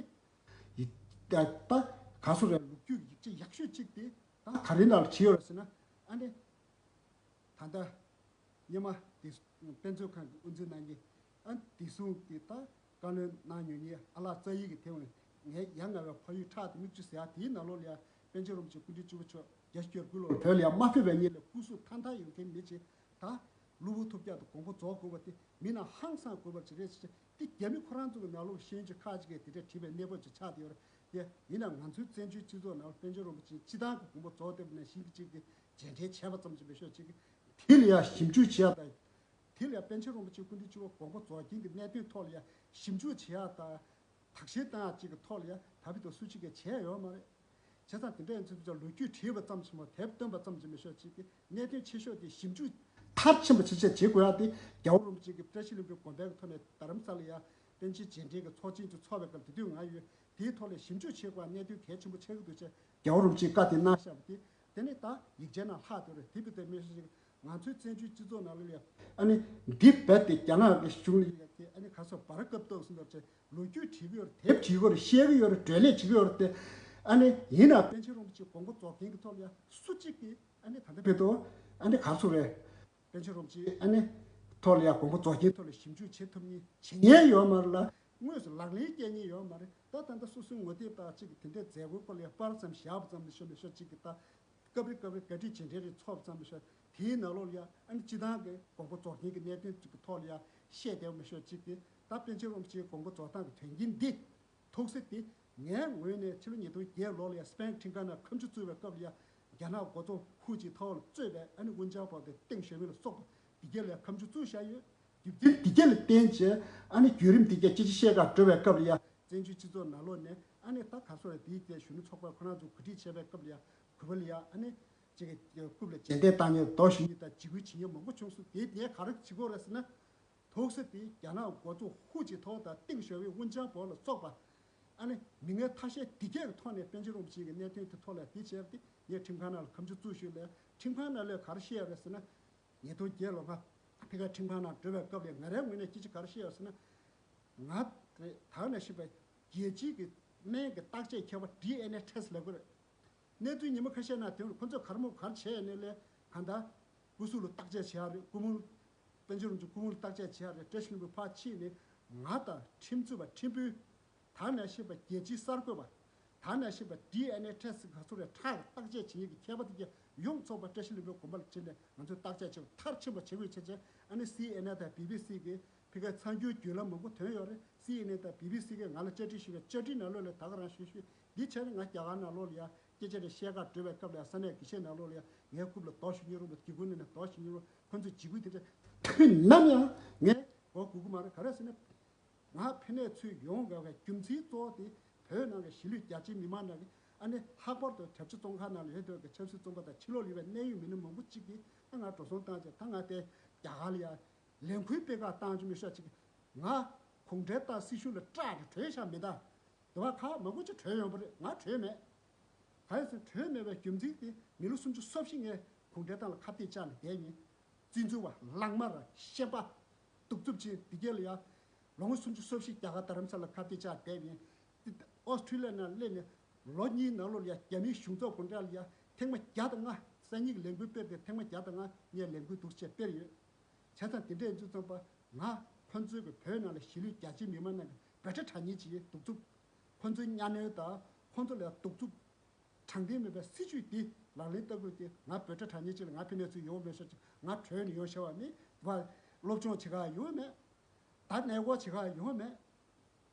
ཡི་ད་ད་ག་སོང་རེད། ལོ་རྒྱུས་ཀྱི་ཡིག་ཆ་ཡག་ཤོས་གཅིག་དེ་ད་ག་རེ་ནང་ལ་བྲིས་ཡོད་རེད་ཟེར་ན། ཨ་ནི་ད་ལྟ་སྔོན་མ་དེ་དཔེ་མཛོད་ཁང་གི་དབུ་འཛིན་གནང་མཁན། ཨ་དེ་སོང་དེ་ད་བཀའ་བློན་གནང་མྱོང་མཁན་ཨ་ལགས་རྩ་ཡིག་གི་དེ་བ་ངའི་ཡ་ང་བའི་ཕ་ཡུལ་ཁྲག་དང་མིག་ཆུ་ཟེར་ཡག་དེའི་ནང་ལོགས་ལ་ཡ་པཎ་ཆེན་རིན་པོ་ཆེ་སྐུ་ཕྲེང་བཅུ་པ་མཆོག་བརྒྱད་ཅུ་གྱ་དགུ་ལོར་བོད་ལ་ཡ་མ་ཕེབས་པའི་སྔོན་ལ་སྐུ་གཟུགས་ཐང་ཐང་ཡོད་མཁན་མི་ཅིག་ད་གློ་བུར་ཐོལ་རྒྱག་ཏུ་དགོངས་པ་རྫོགས་དགོས་པ་དེ་མི་ནང་ཧང་སང་དགོས་པ་ཅིག་རེད་ཟེར། དེ་རྒྱ་མི་ཁོ་རང་ཚོ་གི་ནང་ལོགས་ཤེས་ཡོན་ཅན་ཁག་ཅིག་གིས་དེ་འདྲ་བྲིས་པའི་གནས་བབ་ཅིག་ཆགས་བསྡད་ཡོད་རེད། དེ་ཡིན་ན་ང་ཚོའི་བཙན་བྱོལ་སྤྱི་ཚོགས་ནང་ལ་པཎ་ཆེན་རིན་པོ་ཆེ་སྤྱི་བཏང་གི་དགོངས་པ་རྫོགས་བསྡད་པ་ནང་བཞིན་གྱི་ཅིག་གི་རྗེས་དྲན་བྱས་པ་ཙམ་གྱིས་མི་ཤོག་ཅིག་གི་དེ་ལ་ཡང་ཞིབ་འཇུག་བྱེད་ཡག་དང་། དེ་ལ་ཡང་པཎ་ཆེན་རིན་པོ་ཆེ་སྐུ་ཕྲེང་བཅུ་པ་དགོངས་པ་རྫོགས་རྐྱེན་གྱི་གནད་དོན་ཐོག་ལ་ཡང་ཞིབ་འཇུག་བྱེད་ཡག་དང་། བརྟག་དཔྱད་བཏང་ཡག་ཅིག་གི་ཐོག་ལ་ཡང་ད་བར་དུ་སུ་གཅིག་གིས་བྱས་ཡོད་མ་རེད། བྱས་ཙང་དེ་འདྲ་ཡིན་ཚུལ་ལ་ལོ་རྒྱུས་བྲིས་པ་ཙམ་ཞིག་མ་དེབ་བཏོན་པ་ཙམ་གྱིས་མི་ཤོག་ཅིག་གི་གནད་དོན་ཆེ་ཤོས་དེ་ཞིབ་འཇུག་མཐར་ཕྱིན་པ་ཆེ་ཆེ་བྱེད་དགོས་ཡག་དེ། རྒྱལ་བ་རིན་པོ་ཆེ་གིས་བཀྲ་ཤིས་ལྷུན་པོའི་དགོན་པའི་ཐོག་ནས་རྡ་རམ་ས་ལ་ཡ་པཎ་ཆེན་རྗེས་དྲན་གྱི་ཚོགས་ཆེན་དུ་འཚོགས་པའི་སྐབས། དེ་དུས་ང་ཡོད། དེའི་ཐོག་ལ་ཞིབ་འཇུག་བྱེད་དགོས་པ་གནད་དོན་གལ་ཆེན་པོ་ཆགས་ཀྱི་འདུག་ཅེས་རྒྱལ་བ་རིན་པོ་ཆེས་བཀའ་དེ་གནང་བཞག་པ་དེ། དེ་ནས་ད་ཡིག་ཆའི་ནང་ལྷག་བསྡད་རེད། དེ་བས་ད་མི་ཤེས་ཤིག་ང་ཚོའི་བཙན་བྱོལ་སྤྱི་ཚོགས་ནང་ལ་ཡ་ཨ་ནི་འདི་རྦད་དེ་རྒྱ་ནག་གི་གཞུང་ལ་ཡ་དེ་ཨ་ནི་ག་ཚོད་བར་སྐབས་ཏོག་སུ་འདོར་ཅེས་ལོ་རྒྱུས་བྲིས་ཀྱི་ཡོད་རེད། དེབ་བྲིས་ཀྱི་ཡོད་རེད། བཤད་ཀྱི་ཡོད་རེད། བགྲོ་གླེང་བྱེད་ཀྱི་ཡོད་རེད་དེ། ཨ་ནི་ཡིན་ན་པཎ་ཆེན་རིན་པོ་ཆེ་དགོངས་པ་རྫོགས་རྐྱེན་གྱི་ཐོག་ལ་ཡ་སུ་གཅིག་གིས་ཨ་ནི་ད་ལྟ་བར་དུ་ཨ་ནི་ག་ཚོད་རེད། པཎ་ཆེན་རིན་པོ་ཆེ་ཨ་ནི་ཐོག་ལ་ཡ་དགོངས་པ་རྫོགས་རྐྱེན་ཐོག་ལ་ཞིབ་འཇུག་བྱེད་ཐུབ་མཁན་བྱེད་མཁན་ཡོད་མ་རེད་ལ། དངོས་སུ་ལག་ལེན་བསྐྱལ་མཁན་ཡོད་མ་རེད། ད་ད་ལྟ་སོ་སོའི་ངོ་དེབ་དང་གཅིག་གི་དེ་འདྲའི་མཛད་སྒོའི་སྐོར་ལ་ཡ་པར་ཙམ་བཞག་པ་ཙམ་ལ་ཤོད་མི་ཤོད་ཅིག་གི་ད་སྐབས་རེ་སྐབས་རེ་བཀའ་དྲིན་རྗེས་དྲན་རེ་ཚོགས་པ་ཙམ་ལ་ཤོད། དེའི་ནང་ལོགས་ལ་ཡ་ཨ་ནི་སྤྱི་བཏང་གི་དགོངས་པ་རྫོགས་རྐྱེན་གྱི་གནད་དོན་ཅིག་གི་ཐོག་ལ་ཡ་བཤད་བསྡད་པ་མི་ཤོད་ཅིག་གི། ད་པཎ་ཆེན་རིན་པོ་ཆེའི་དགོངས་པ་རྫོགས་སྟངས་ཀྱི་དོན་རྐྱེན་འདི། ཐུགས་སྲས་དེ་ངའི་ངོས་ནས་ཕྱི་ལོ་ཉིས་སྟོང་བརྒྱད་ལོ་ལ་ཡ་སི་པེན་ཁྲིམས་ཁང་ནང་ཁ་མཆུ་བཙུགས་པའི་སྐབས་ལ་ཡ་རྒྱ་ནག་འགོ་གཙོ་ཧུའུ་ཅིན་ཐའོ་ལ་གཙོས་པའི་ཨ་ནི་ཝུན་ཅང་པའོ་དང་ཏེང་ཞའོ་ཕིང་ལ་སོགས་པ་འདི་གས་ལ་ཡ་ཁ་མཆུ་བཙུགས་བཞག་ཡོད། རྒྱུ་མཚན་འདི་གས་ལ་བརྟེན་བྱས་ཨ་ནི་བརྒྱུད་རིམ་འདི་གས་སྐད་ཆ་བཤད་གར་འགྲོ་བའི་སྐབས་ལ་ཡ་བཙན་བྱོལ་སྤྱི་ཚོགས་ནང་ལོགས་ནས་ཨ་ནི་ད་ག་སོ་རེད། དེའི་གས་གཞོན་ནུ་ཚོགས་པ་ཁོ་རང་ཚོ་གོ་སྒྲིག་བྱས་པའི་སྐབས་ལ་ཡ་གུས་པ་ལ་ཡ་ཨ་ནི། ཅིག་གི་རྐུབ་ལ་རྗེས་འདེད་བཏང་མཁན་རྡོ་གཞུ་མཁན་དང་འཇིགས་སྐུལ་བྱེད་མཁན་མང་པོ་བྱུང་སོང་། དེ་ངས་ག་རེ་བྱེད་ཀྱི་ཡོད་རེད་ཟེར་ན། ཐུགས་ས་དེ་རྒྱ་ནག་འགོ་ཚུགས་ཧུ་ཅི་ཐོག་དང་ཏེང་ཞའོ་ཝེ་ཝུན་ཅང་པོ་ལ་སོགས་པ། ཨ་ནི་མི་ངན་ཐ་ཤལ་དེ་གས་ཀྱི་ཐོག་ནས་པཎ་ཆེན་རིན་པོ་ཆེ་གི་གནད་དོན་དེ་ཐོག་ལ་དེ་བྱས་པ་དེ་ངས་ཁྲིམས་ཁང་ནང་ལ་ཁ་མཆུ་བཙུགས་ཞུས་ལས། ཁྲིམས་ཁང་ནང་ལས་ག་རེ་བཤད་ཡོད་རེད་ཟེར་ན། ཉིས་སྟོང་བརྒྱད་ལོ་ང་ཕ་གིར་ཁྲིམས་ཁང་ནང་འགྲོ་བའི་སྐབས་ལ་ང་རའི་ངོས་ནས་སྐད་ཆ་ག་རེ་བཤད་ཡོད་ཟེར་ན། ང་རེད་ད་ག་ནང་བཞིན་པའི་རྒྱལ་སྤྱིའི་གི་སྨན་གྱི་བརྟག་དཔྱད་མཁས་པ་ཌི་ཨེན་ཨེ་ཊེ་སི་ཊི་ལབ་ཀྱི་རེད། གནས་ཚུལ་ཉི་མ་ཁ་ཤས་ནང་དེ་ཁོ་ཚོས་ག་རེ་མོ་ག་རེ་བྱས་ནས་ལས་གང་ལྟར་སྐུ་གཟུགས་ལ་བརྟག་དཔྱད་བྱེད་ཡག་རེད། སྐུ་ཕུང་། པཎ་ཆེན་རིན་པོ་ཆེ་སྐུ་ཕུང་ལ་བརྟག་དཔྱད་བྱེད་ཡག་རེད། བཀྲ་ཤིས་ལྷུན་པོ་ཕར་ཕྱིན་ནས་ང་དང་ཁྲིམས་རྩོད་པ་ཁྲིམས་དཔོན། ད་ནང་བཞིན་པ་རྒྱལ་སྤྱིའི་གསར་འགོད་པ། ད་ནང་བཞིན་པ་ཌི་ཨེན་ཨེ་ཊེ་སི་ཊི་ག་ཚོད་རེད་ཁྲག་བརྟག་དཔྱད་བྱེད་མཁན་གྱི་མཁས་པ་དེ་གས་ཡོངས་ཚོགས་པ་བཀྲ་ཤིས་ལྷུན་པོའི་དགོན་པ་ལ་ཕྱིན་ནས་ང་ཚོས་བརྟག་དཔྱད་བྱེད་པ་མཐར་ཕྱིན་པ་བྱེད་དགོས་བྱས་བྱས། ཨ་ནི་སི་ཨེན་ཨེན་དང་བི་བི་སི་གིས་ཕ་གིར་ཚང་རྒྱུའི་བརྒྱུད་ལམ་མང་པོ་ཐོན་ཡོད་རེད། སི་ཨེན་ཨེན་དང་བི་བི་སི་གིས་ང་ལ་བཅར་འདྲི་ཞུས་པའི་བཅར་འདྲི་ནང་ལོགས་ལ་ད་ག་རང་ཞུས་ཞུས་འདི་བྱས་ནས་ང་རྒྱ་གར་ནང་ལོགས་ལ་ཡ་སྐད་ཆ་རེ་བཤད་གར་འགྲོ་བའི་སྐབས་ལ་ཡ་ས་གནས་དགེ་བཤེས་ནང་ལོགས་ལ་ཡ་ངའི་རྐུབ་ལ་རྡོ་གཞུ་མཁན་རུ་མ་སྒེའུ་ཁུང་ནང་ནས་རྡོ་གཞུ་མཁན་རུ་ཁོ་ཚོས་འཇིགས་སྐུལ་དེ་འདྲ་དུས་ནམ་ཡང་ངས་གོ་དགོས་ཀྱི་མ་རེད། ག་རེ་ཟེར་ན། ང་ཕ་ནས་ཚུར་ཡོང་དགོས་པའི་རྒྱུ་མཚན་གཙོ་བོ་དེ་བོད་ནང་གི་གཞིས་ལུས་རྒྱ་ཆེའི་མི་མང་ནང་གི་ཨ་ནི་ལྷག་པར་དུ་གྲྭ་ཆས་བཙོན་ཁང་ནང་ལ་ཡོད་སྡོད་པའི་ཆབ་སྲིད་བཙོན་པ་དང་ཕྱི་ལོགས་ལ་ཡོད་པའི་གནད་ཡོད་མི་སྣ་མང་པོ་གཅིག་གིས་ད་ང་འགྲོ་སོང་བཏང་བྱས་ད་ང་དེ་རྒྱ་གར་ལ་ཡ་ལས་འགུལ་སྤེལ་གར་བཏང་རྒྱུ་མི་ཤོག་ཅིག་ང་གུང་ཁྲན་ཏང་སྲིད་གཞུང་ལ་སྐྲག་གི་བྲོས་ཤག་མི་ད། དེ་བ་ཁག་མང་པོ་ཅིག་བྲོས་ཡོང་པ་རེད། ང་བྲོས་མེད། ག་རེ་ཟེར་བྲོས་མེད་པའི་རྒྱུ་མཚན་དེ་མི་ལོ་སུམ་ཅུ་སོ་བཞི་ངས་གུང་ཁྲན་ཏང་ལ་ཁ་གཏད་བཅག་ནས་བསྡད་ཡིན། བཙན་འཛུལ་བ་ལག་དམར་ཤན་པ་གདུག་རྩུབ་ཅན་འདི་གས་ལ་ཡ། ལོ་ངོ་སུམ་ཅུ་སོ་བཞི་རྒྱ་གར་རྡ་རམ་ས་ལ་ཁ་གཏད་བཅག་བསྡད་ཡིན། ཨོ་སི་ཁྲུ་ལི་ཡ་ནང་སླེབས་ནས་ལོ་གཉིས་ནང་ལོགས་ལ་ཡ་རྒྱ་མིའི་གཞུང་ཚབ་སྒོ་འགྲམ་ལ་ཡ་ཐེངས་མ་བརྒྱ་དང་ལྔ་སང་ཉིན་གྱི་ལས་འགུལ་སྤེལ་ཏེ་ཐེངས་མ་བརྒྱ་དང་ལྔ་ངས་ལས་འགུལ་འདུག་ཅེས་སྤེལ་ཡོད། བྱས་ཙང་དེ་འདྲའི་འདུག་ཙམ་པ་ང་ཁོ་ཚོའི་གི་བོད་ནང་ལ་གཞིས་ལུས་རྒྱ་ཆེའི་མི་མང་ནང་གི་འབོད་སྒྲ་གྲགས་མཁན་ཅིག་གདུག་རྩུབ། ཁོ་ཚོའི་གཉའ་གནོན་དང་ཁོ་ཚོ་ལ་གདུག་རྩུབ། དྲང་བདེན་མེད་པའི་སྲིད་བྱུས་འདི་ལག་ལེན་བསྟར་དགོས་ཏེ་ང་འབོད་སྒྲ་གྲགས་མཁན་ཅིག་ལ་ང་ཕ་ནས་ཚུར་ཡོང་མེད་ཤོག་ཅིག་ང་བྲོས་ནས་ཡོང་ཤེས་པ་མེད། དེ་བ་སློབ་སྦྱོང་བྱེད་ག་ཡོང་མེད། ད་གནས་སྐོར་བྱེད་ག་ཡོང་མེད།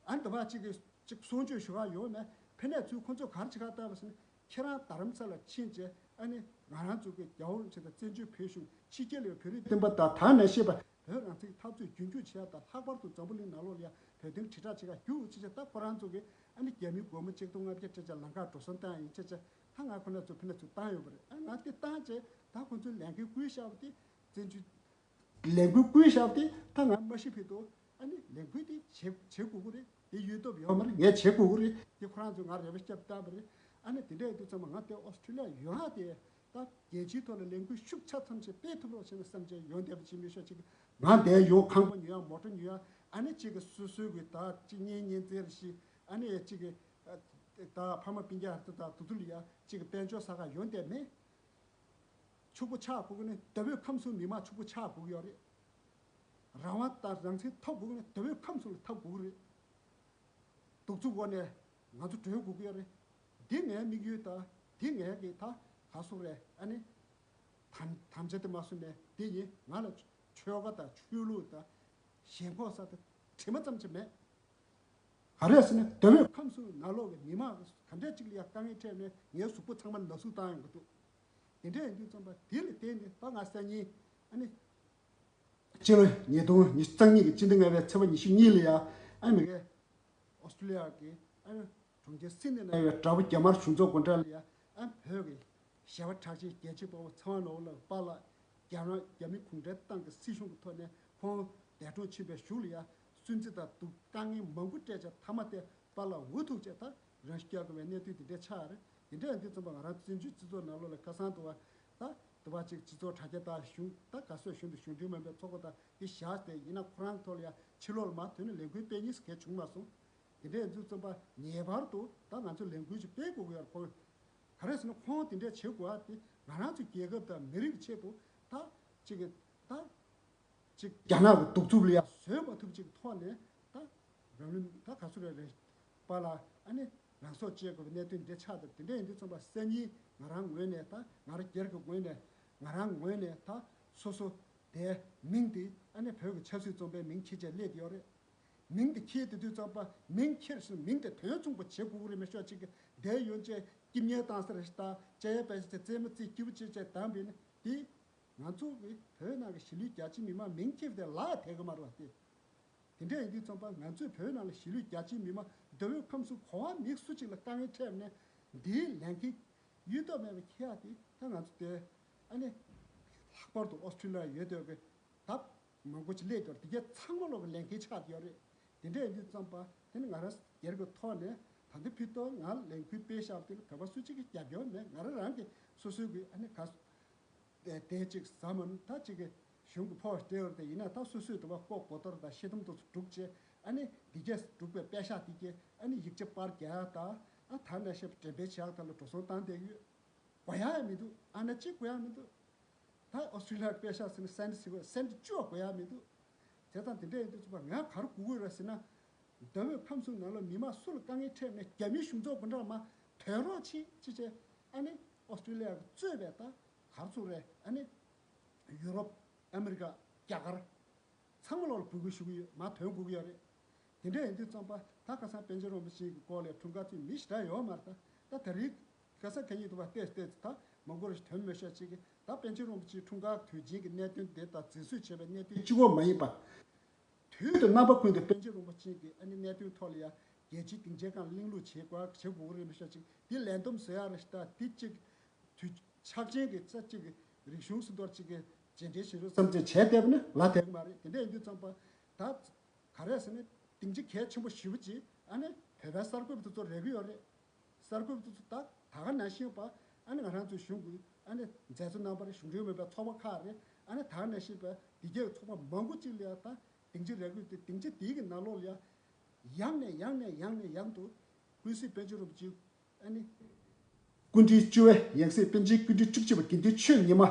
ཨ་ནི་དེ་བ་གཅིག་གིས་གཅིག་གསུང་ཆོས་ཞུ་ག་ཡོང་མེད། ཕ་ནས་ཚུར་ཁོ་ཚོས་ག་རེ་བྱེད་ག་བཏང་བ་ཟེར་ན། ཁྱེད་རང་རྡ་རམ་ས་ལ་ཕྱིན་བྱས་ཨ་ནི་ང་རང་ཚོ་གི་རྒྱལ་བ་རིན་པོ་ཆེ་དང་བཙན་བྱོལ་བོད་གཞུང་ཕྱི་རྒྱལ་ལ་ཡོད་བོད་རིགས་སྟོན་པ་དང་ད་ནང་བཞིན་པ་བོད་རང་བཙན་འཐབ་རྩོད་རྒྱུན་སྐྱོང་བྱེད་ཡག་དང་ལྷག་པར་དུ་འཛམ་བུ་གླིང་ནང་ལོགས་ལ་ཡ་བོད་དོན་དྲིལ་བསྒྲགས་བྱེད་ག་རྒྱུགས་ཆེ་ཆེ་ད་ཁོ་རང་ཚོ་གི་ཨ་ནི་རྒྱ་མི་སྒོར་མོ་གཅིག་སྟོང་ལྔ་བརྒྱ་སྤྲད་བྱས་ལམ་ཁ་འགྲོ་སོང་བཏང་ཡིན་ཆེ་ཆེ་ད་ང་ཁོ་ན་ཚོ་ཕ་ནས་ཚུར་བཏང་ཡོད་པ་རེད། ཨ་ང་དེ་བཏང་བྱས་ད་ཁོ་ཚོའི་ལས་འགན་བསྐུལ་བཞག་པ་དེ་བཙན་བྱོལ། ལས་འགུལ་བསྐུལ་བཞག་སྟེ་ད་ང་མ་ཤི་བར་དུ་ཨ་ནི་ལས་འགུལ་དེ་བྱེད་བྱེད་དགོས་ཀྱི་རེད། དེ་གཡོལ་ཐབས་ཡོད་མ་རེད། ངས་བྱེད་དགོས་ཀྱི་རེད། དེ་ཁོ་རང་ཚོས་ང་རེ་བ་བརྒྱབ་བཏང་བ་རེད། ཨ་ནི་དེ་འདྲ་ཡིན་དུས་ཙམ་པ་ང་དེ་ཨོ་སི་ཁྲུ་ལི་ཡ་ཡོང་ཡག་དེ་ད་རྒྱལ་སྤྱིའི་ཐོག་ལ་ལས་འགུལ་ཤུགས་ཆ་ཙམ་ཞིག་སྤེལ་ཐུབ་རོགས་བྱས་ན་བསམ་བྱས་ཡོང་བསྡད་པ་ཅིག་མི་ཤོག་ཅིག་ང་འདིར་ཡོང་ཁང་པ་ཉོ་ཡག་མོ་ཊ་ཉོ་ཡག་ཨ་ནི་གཅིག་གི་སོ་སོའི་གི་ད་གཅིག་གཉེན་ཉེ་ཚན་རེ་ཞིག་ཨ་ནི་གཅིག་གི་ད་ཕ་མ་སྤུན་ཀྱག་རེ་ད་དུ་དུ་ལ་ཡ་གཅིག་གི་དཔལ་འབྱོར་ས་ག་ཡོང་བསྡད་མེད། ཕྱུག་པོ་ཆགས་དགོས་ཀྱི་ནི་ཟླ་བོའི་ཁམས་གསུམ་མི་མང་ཕྱུག་པོ་ཆགས་དགོས་ཀྱི་ཡོད་རེད། རང་དབང་དང་རང་བཙན་ཐོབ་དགོས་ཀྱི་ནི་ཟླ་བོའི་ཁམས་གསུམ་ལ་ཐོབ་དགོས་ཀྱི་རེད། གདུག་རྩུབ་འོག་ནས་ང་ཚོ་གྲོལ་དགོས་ཀྱི་ཡོད་རེད། འདི་ངའི་དམིགས་ཡུལ་དང་འདི་ངའི་གི་ད་ག་སོག་རེད། ཨ་ནི་དམ་དམ་བཅའ་དེ་མ་སོང་ནས་འདི་ཡིན། ང་ལ་ཆོལ་ཁ་དང་ཆོས་ལུགས་དང་ཞེན་ཁོག་ས་དང་དྲི་མ་ཙམ་ཅིག་མེད། ག་རེ་ཟེར་ན་ཟླ་བོའི་ཁམས་གསུམ་ནང་ལོགས་ཀྱི་མི་མང་གི་ག་འདྲས་ཅིག་ལ་ཡང་དཀའ་ངལ་འཕྲད་ནས་ངའི་གཟུགས་པོ་ཚང་མ་ན་ཟུག་བཏང་ཡོང་གི་འདུག་དེ་འདྲས་ཡིན་དུས་ཙམ་པ་དེ་ལ་བརྟེན་ནས་ད་ང་སང་ཉིན་ཨ་ནི་སྤྱི་ལོ་ཉིས་སྟོང་ཉི་ཤུ་རྩ་གཉིས་ཀྱི་སྤྱི་ཟླ་ལྔ་པའི་ཚེས་པ་ཉི་ཤུ་གཉིས་ལ་ཡང་ཨ་མི་རི་ཀའི་ཨོ་སི་ཀྲུ་ལི་ཡ་གི་ཨ་ནི་གྲོང་ཁྱེར་སིད་ནི་ན་ཡོད་དྲ་བ་རྒྱ་དམར་གཞུང་ཚོགས་སྒོ་འགྲམ་ལ་ཡང་ཨ་བོད་ཀྱི་ཞལ་པར་གྲགས་ཅན་རྒྱལ་གཅེས་དཔའ་བོ་ཚེ་དབང་ནོར་བུ་ལགས་པཱ་ལགས་རྒྱ་ནག་རྒྱ་མི་གུང་ཁྲན་ཏང་གི་སྲིད་གཞུང་གི་ཐོག་ནས་ཁོང་འདས་གྲོངས་ཕྱིན་པའི་གཞུག་ལ་ཡང་སུན་གཙེར་དང་སྡུག་དཀའ་ངལ་མང་པོ་སྤྲད་བྱས་མཐའ་མ་དེ་པཱ་ལགས་འུ་ཐུག་བྱས་ད་རང་ཤི་བསྐྱལ་དགོས་པའི་གནད་དོན་དེ་འདྲ་ཆགས་རེད། དེ་འདྲ་ཡིན་དུས་ཙམ་པ་ང་རང་བཙན་བྱོལ་སྤྱི་ཚོགས་ནང་ལོགས་ལ་ཁ་སང་དུ་བ་ད་དུ་བ་ཅིག་སྤྱི་ཚོགས་དྲ་རྒྱ་དང་གཞུང་ད་ག་སོས་གཞུང་དུ་གཞུང་འབྲེལ་མིན་པའི་ཚོགས་པ་དང་དེ་བཞག་སྟེ་ཡིན་ན་ཁོ་རང་ཐོག་ལ་ཡང་ཕྱི་ལོགས་ལ་མ་ཐོན་ནས་ལས་འགུལ་སྤེལ་མཁན་ཞིག་གང་བྱུང་མ་སོང་། དེ་འདྲ་ཡིན་དུས་ཙམ་པ་ངེས་པར་དུ་ད་ང་ཚོ་ལས་འགུལ་ཞིག་སྤེལ་དགོས་ཀྱི་ཡོད་རེད། ཁོང་ག་རེ་ཟེར་ན་ཁོང་དེ་འདྲ་བྱེད་དགོས་པ་དེ་ང་རང་ཚོ་རྒྱལ་ཁབ་དང་མི་རིགས་ཆེད་དུ་ད་ཅིག་གི་ད་ཅིག་རྒྱ་ནག་གི་གདུག་རྩུབ་ལ་ཡང་བཟོད་མ་ཐུབ་ཅིག་ཐོག་ནས་ད་རང་ལུས་ད་ག་ཚོད་རེ་རེ་པ་ལ་ཨ་ནི་རང་སྲོག་བཅད་དགོས་པའི་གནད་དོན་འདི་ཆགས་ཏེ་དེ་འདྲ་ཡིན་དུས་ཙམ་པ་སང་ཉིན་ང་རང་ངོས་ནས་ད་ང་རང་སྒེར་གྱི་ངོས་ནས་ང་རང་ངོས་ནས་ད་སོ་སོ་དེའི་མིང་དེ་ཨ་ནི་བོད་ཀྱི་ཆབ་སྲིད་བཙོན་པའི་མིང་འཁྱེར་བྱས་སླེབས་ཡོད་རེད། མིང་དེ་འཁྱེར་དེ་དུས་ཙམ་པ་མིང་འཁྱེར་སོང་མིང་དེ་དོན་མཚུངས་པ་བྱེད་དགོས་ཀྱི་རེད་མི་ཤོག་ཅིག་གི་དེ་ཡོན་ཆད་སྐྱིད་ཉལ་བཏང་ས་རེད་ད་ཅ་ཡ་པ་ཞིག་ཚེ་རྩེད་མོ་རྩེ་སྐྱིད་པོ་བྱེད་བྱས་བཏང་བས་ནི་དེ། ང་ཚོ་གི་བོད་ནང་གི་གཞིས་ལུས་རྒྱ་ཆེ་མི་མང་མིང་འཁྱེར་ཏེ་ལག་དེ་གི་མ་རེད་བ་སྟེ། དེ་འདྲ་ཡིན་དུས་ཙམ་པ་ང་ཚོས་བོད་ནང་ལ་གཞིས་ལུས་རྒྱ་ཆེ་མི་མང་ཟླ་བོའི་ཁམས་སུ་གོ་བ་མིག་སུ་གཅིག་ལ་དཀའ་ངལ་འཕྲད་ནས་འདིའི་ལས་འགན་ གཡུལ་ཐབས་མེད་པའི་ཁྱེད་ཡག་དེ་ད་ང་ཚོ་དེ་ཨ་ནི་ལྷག་པར་དུ་ཨོ་སི་ཀྲི་ལི་ཡ་ཡོད་དོ་གི་ད་མང་པོ་ཅིག་སླེབས་ཡོད་རེད། དེ་གས་ཚང་མ་ལོག་གི་ལས་འགན་ཆགས་ཡོད་རེད། དེ་འདྲ་ཡིན་དུས་ཙམ་པ་དེ་ནི་ང་རང་སྒེར་གྱི་ཐོག་ནས་ད་ལྟ་ཕུལ་དོ་ང་ལས་འགུལ་སྤེལ་བཞག་དེ་ལ་བོད་པ་སུ་གཅིག་གིས་རྒྱབ་སྐྱོར་མེད། ང་རང་རང་གི་སོ་སོའི་གི་ཨ་ནི་ག་དེ་གཅིག་ཟ་མ་ནུ་ད་གཅིག་གི་གཞུང་གི་ཕོགས་སྤྲད་ཡོད་རེད། དེ་ཡིན་ན་ད་སོ་སོའི་དུ་བ་ལྐོག་གོ་ཏོར་དང་ཤེས་དམ་དུ་སྒྲུག་བྱས་ཨ་ནི་འདི་གས་སྒྲུག་པའི་པད་ཤག་འདི་གས་ཨ་ནི་ཡིག་ཆ་པར་རྒྱག་ཡག་དང་ཨ་ད་ནས་བཤད་པ་འགྲེམས་སྤེལ་བྱེད་ཡག་ཐད་ལ་འགྲོ་སོང་བཏང་བསྡད་ཡོད། གོ་ཡག་ཡང་མི་འདུག་ཨ་ན་གཅིག་གོ་ཡག་མི་འདུག་ད་ཨོ་སི་ཀྲི་ལི་ཡ་པད་ཤག་ཟེར་ན་སེན་ཊི་ཟེར་གོ་སེན་ཊི་བཅུ་བ་གོ་ཡག་མི་འདུག་བྱས་ཙང་དེ་འདྲ་ཡིན་དུས་ཚོད་པ་ང་ག་རེ་སྒུག་དགོས་རེད་ཟེར་ན། ཟླ་བའི་ཁམས་གསུམ་ནང་ལ་མི་མང་སུ་ལ་དཀའ་ངལ་འཕྲད་ནས་རྒྱ་མིའི་གཞུང་ཚབ་དགོན་གྲངས་མ་ཐོན་རོགས་བྱེད་ཅེས་བྱས་ཨ་ནི་ཨོ་སི་ཀྲི་ལི་ཡ་གི་གཙོས་པའི་ད་ག་རེ་ཚོ་རེད་ཨ་ནི་ཡུ་རོབ་ཨ་མི་རི་ཀ་རྒྱ་གར་ཚང་མ་ལོག་ལ་འབོད་སྐུལ་ཞུ་གི་ཡོད་མ་ཐོན་དགོས་ཀྱི་ཡོད་རེད། དེ་འདྲ་ཡིན་དུས་ཙམ་པ་ད་ཁ་སང་པཎ་ཆེན་རིན་པོ་ཆེ་གི་སྐོར་ལ་འཁྲུངས་སྐར་བཙུགས་མི་ཞེ་དྲག་ཡོད་མ་རེད། ད་ད་རེས་ཁ་སང་ཁ་ཉིན་དུ་བ་ཏེས་ཏེས་ད་མང་པོ་རེ་ཐོན་མི་ཤོག་ཅིག་གི་ད་པཎ་ཆེན་རིན་པོ་ཆེའི་འཁྲུངས་སྐར་དུས་ཆེན་གྱི་གནད་དོན་དེ་དང་འཛིན་བཟུང་བྱས་པའི་གནད་དོན་གཅིག་པོ་མ་ཡིན་པ། དུས་དང་རྣམ་པ་ཀུན་ཏུ་པཎ་ཆེན་རིན་པོ་ཆེ་གི་ཨ་ནི་གནད་དོན་ཐོག་ལ་ཡང་རྒྱལ་སྤྱིའི་སྡིངས་ཆའི་སྒང་གླེང་ལུགས་བྱེད་དགོས་བྱེད་དགོས་ཀྱི་རེད་མི་ཤོག་ཅིག་དེ་ལས་བསྡོམས་བཟོ་ཡག་རེད་ཤག་ད་དེ་གཅིག་དུས་ཕྱག་ཆེན་གྱི་ས་གཅིག་གི་རིག་གཞུང་སུ་མདོར་གཅིག་གི་རྗེས་འབྲེལ་བྱེད་རོགས་བསམ་ཚུལ་བྱས་བསྡད་པ་ནི་ལ་དེ་གི་མ་རེད། དེ་འདྲ་ཡིན་དུས་ཙམ་པ་ད་ག་རེ་ཟེར་ན་སྡིངས་ཆ་གལ་ཆེན་པོ་ཞེ་པོ་ཅིག་ཨ་ནི་བོད་པའི་གསར་འགོད་པ་དེ་ཚོ་རེག་གི་ཡོད་རེད། གསར་འགོད་པ་དེ་ཚོ་ད་ད་ག་ནང་བཞིན་པ་ཨ་ནི་ང་རང་ཚོའི་གཞུང་གི་ཨ་ནི་མཛད་གཙོ་རྣམ་པ་རེད། གཞུང་འབྲེལ་མེད་པའི་ཚོགས་པ་ཁག་རེད། ཨ་ནི་ད་ག་ནང་བཞིན་པ་འདི་གའི་ཚོགས་པ་མང་པོ་ཅིག་ལ་ཡང་ད་སྡིངས་ཆ་རེག་གི་ཡོད་དེ་སྡིངས་ཆ་དེའི་གི་ནང་ལོགས་ལ་ཡང་ཡང་ནས་ཡང་ནས་ཡང་ནས་ཡང་དུ་ཀུན་གཟིགས་པཎ་ཆེན་རིན་པོ་ཆེ་ཨ་ནི་སྐུ་ཕྲེང་བཅུ་པའི་ཡང་སྲིད་པཎ་ཆེན་སྐུ་ཕྲེང་བཅུ་གཅིག་པ་དགེ་འདུན་ཆོས་ཉི་མ།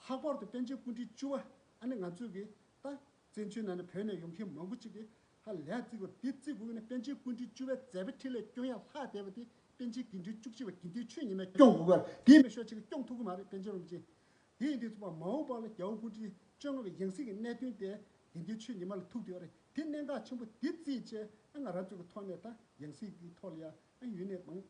ལྷག་པར་དུ་པཎ་ཆེན་སྐུ་ཕྲེང་བཅུ་པ་ཨ་ནི་ང་ཚོས་གི་ད་བཙན་བྱོལ་ནང་ནས་བོད་ནས་ཡོང་མཁན་མང་པོ་ཅིག་གིས་ཧ་ལས་བརྩི་དགོས་འདི་བརྩི་དགོས་ནས་པཎ་ཆེན་སྐུ་ཕྲེང་བཅུ་པའི་མཛད་པ་འཕྲིན་ལས་སྐྱོང་ཡག་ལྷག་བསྡད་པ་དེ་པཎ་ཆེན་དགེ་འདུན་བཅུ་གཅིག་པ་དགེ་འདུན་ཆོས་ཉི་མས་སྐྱོང་དགོས་པར་དེའི་མི་ཤོག་ཅིག་གིས་སྐྱོང་ཐུབ་ཀྱི་མ་རེད། པཎ་ཆེན་རིན་པོ་ཆེ་དེ་ཡིན་དུས་ཚོད་པ་མ་འོངས་པ་ལ་རྒྱལ་བ་སྐུ་ཕྲེང་བཅོ་ལྔ་པའི་ཡང་སྲིད་ཀྱི་གནད་དོན་དེ་དགེ་འདུན་ཆོས་ཉི་མ་ལ་ཐུག་བསྡད་ཡོད་རེད། དེ་གནད་འགག་ཆེན་པོ་འདི་བརྩིས་བྱས་ཨ་ང་རང་ཚོ་གི་ཐོག་ནས་ད་ཡང་སྲིད་ཀྱི་ཐོག་ལ་ཡ་ཨ་ཡུན་ནས་མང་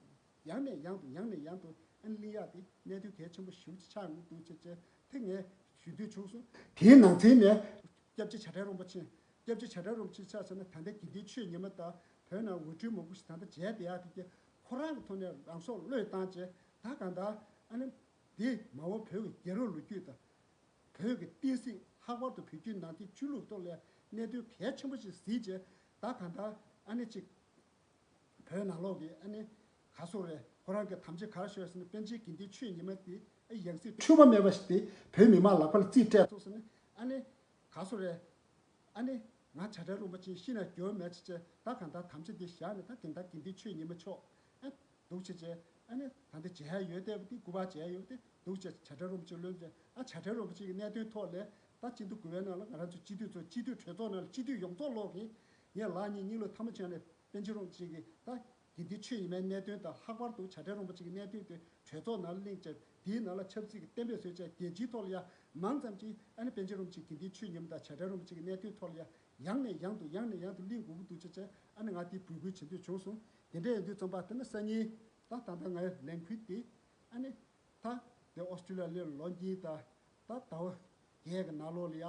ཡང་ནས་ཡང་དུ་ཡང་ནས་ཡང་དུ་ཨ་གླེང་ཡག་དེ་གནད་དོན་གལ་ཆེན་པོ་ཞེ་པོ་ཅིག་ཆགས་ཡོང་གི་འདུག་ཅེས་བྱས་དེ་ངས་ཞུ་འདོད་བྱུང་སོང་། དེའི་ནང་ཚན་ནས་སྐྱབས་རྗེ་བྱ་བྲལ་རིན་པོ་ཆེ་སྐྱབས་རྗེ་བྱ་བྲལ་རིན་པོ་ཆེ་ཆ་བཞག་ན་ད་ལྟ་དགེ་འདུན་ཆོས་ཉི་མ་དང་བོད་ནང་འོས་སྤྲུལ་མང་པོ་ཞིག་ད་ལྟ་མཇལ་བསྡད་ཡག་དེ་གས་ཁོ་རང་གི་ཐོག་ནས་རང་སྲོག་བློས་བཏང་བྱས་ད་གང་ལྟར་ཨ་ནི་འདི་མ་འོངས་བོད་ཀྱི་རྒྱལ་རབས་ལོ་རྒྱུས་དང་། བོད་ཀྱི་བསྟན་སྲིད་ལྷག་པར་དུ་བོད་བརྒྱུད་ནང་བསྟན་ཆོས་ལུགས་ཐོག་ལ་གནད་དོན་གལ་ཆེན་པོ་ཞིག་གཟིགས་རྗེས་ད་གང་ལྟར་ཨ་ནི་གཅིག་བོད་ནང་ལོགས་ཀྱི་ཨ་ནི་ག་སོག་རེད། ཁོ་རང་གི་དམ་བཅའ་ག་རེ་ཞུས་ཟེར་ན་པཎ་ཆེན་དགེ་འདུན་ཆོས་ཉི་མ་དེ་ཨ་ཡང་སྲིད་འཁྲུལ་པ་མེད་པ་ཞིག་དེ་བོད་མི་མང་ལག་པ་ལ་རྩིས་སྤྲད་ཐུབ་ཟེར་ན་ཨ་ནི་ག་སོག་རེད། ཨ་ནི་ང་བྱ་བྲལ་རིན་པོ་ཆེ་ཤི་ན་འགྱུར་མེད་ཅེས་ད་གང་ལྟར་དམ་བཅའ་འདི་བཞག་ནས་ད་དེང་སང་དགེ་འདུན་ཆོས་ཉི་མ་མཆོག་ཨ་འདུག་ཅེས་བྱས་ཨ་ནི་ད་ལྟ་མཇལ་ཡག་ཡོད་བསྡད་པ་འདི་སྐུ་པར་མཇལ་ཡག་ཡོད་དེ་འདུག་ཅེས་བྱ་བྲལ་རིན་པོ་ཆེ་ལོན་ཅེས་ཨ་བྱ་བྲལ་རིན་པོ་ཆེ་གི་གནད་དོན་ཐོག་ལས་ད་སྤྱི་ཟླ་དགུ་པའི་ནང་ལ་ང་རང་ཚོ་སྤྱི་འཐུས་ཚོ་སྤྱི་འཐུས་གྲོས་ཚོགས་ནང་ལ་སྤྱི་འཐུས་ཡོངས་རྫོགས་ལོག་གིས་ངས་ལག་གཉིས་གཉིས་ལོ་ཐལ་མོ་སྦྱར་ནས་པཎ་ཆེན་རིན་པོ་ཆེ་གི་ད་དགེ་འདུན་ཆོས་ཉི་མའི་གནད་དོན་དང་ལྷག་པར་དུ་བྱ་བྲལ་རིན་པོ་ཆེ་གི་གནད་དོན་དེ་གྲོས་ཚོགས་ནང་ལ་གླེང་བྱས་དེའི་ནང་ལ་ཆབ་སྲིད་ཀྱི་གཏན་འབེབས་བཟོས་བྱས་རྒྱལ་སྤྱིའི་ཐོག་ལ་ཡང་མང་ཙམ་ཅིག་ཨ་ནི་པཎ་ཆེན་རིན་པོ་ཆེ་དགེ་འདུན་ཆོས་ཉི་མ་དང་བྱ་བྲལ་རིན་པོ་ཆེ་གི་གནད་དོན་ཐོག་ལ་ཡང་ཡང་ནས་ཡང་དུ་ཡང་ནས་ཡང་དུ་གླེང་དགོས་ཀྱི་འདུག་ཅེས་བྱས་ཨ་ནི་ང་དེའི་འབོད་སྐུལ་བྱེད་འདོད་བྱུང་སོང་། དེ་འདྲ་ཡིན་དུས་ཙམ་པ་དེ་ནི་སང་ཉིན་ད་ད་ལྟ་ངའི་ལས་འགུལ་དེ་ཨ་ནི་ད་དེ་ཨོ་སི་ཀྲི་ལི་ཡ་ལ་ལོ་གཉིས་དང་ད་ཟླ་བ་བརྒྱད་ཀྱི་ནང་ལོགས་ལ་ཡ་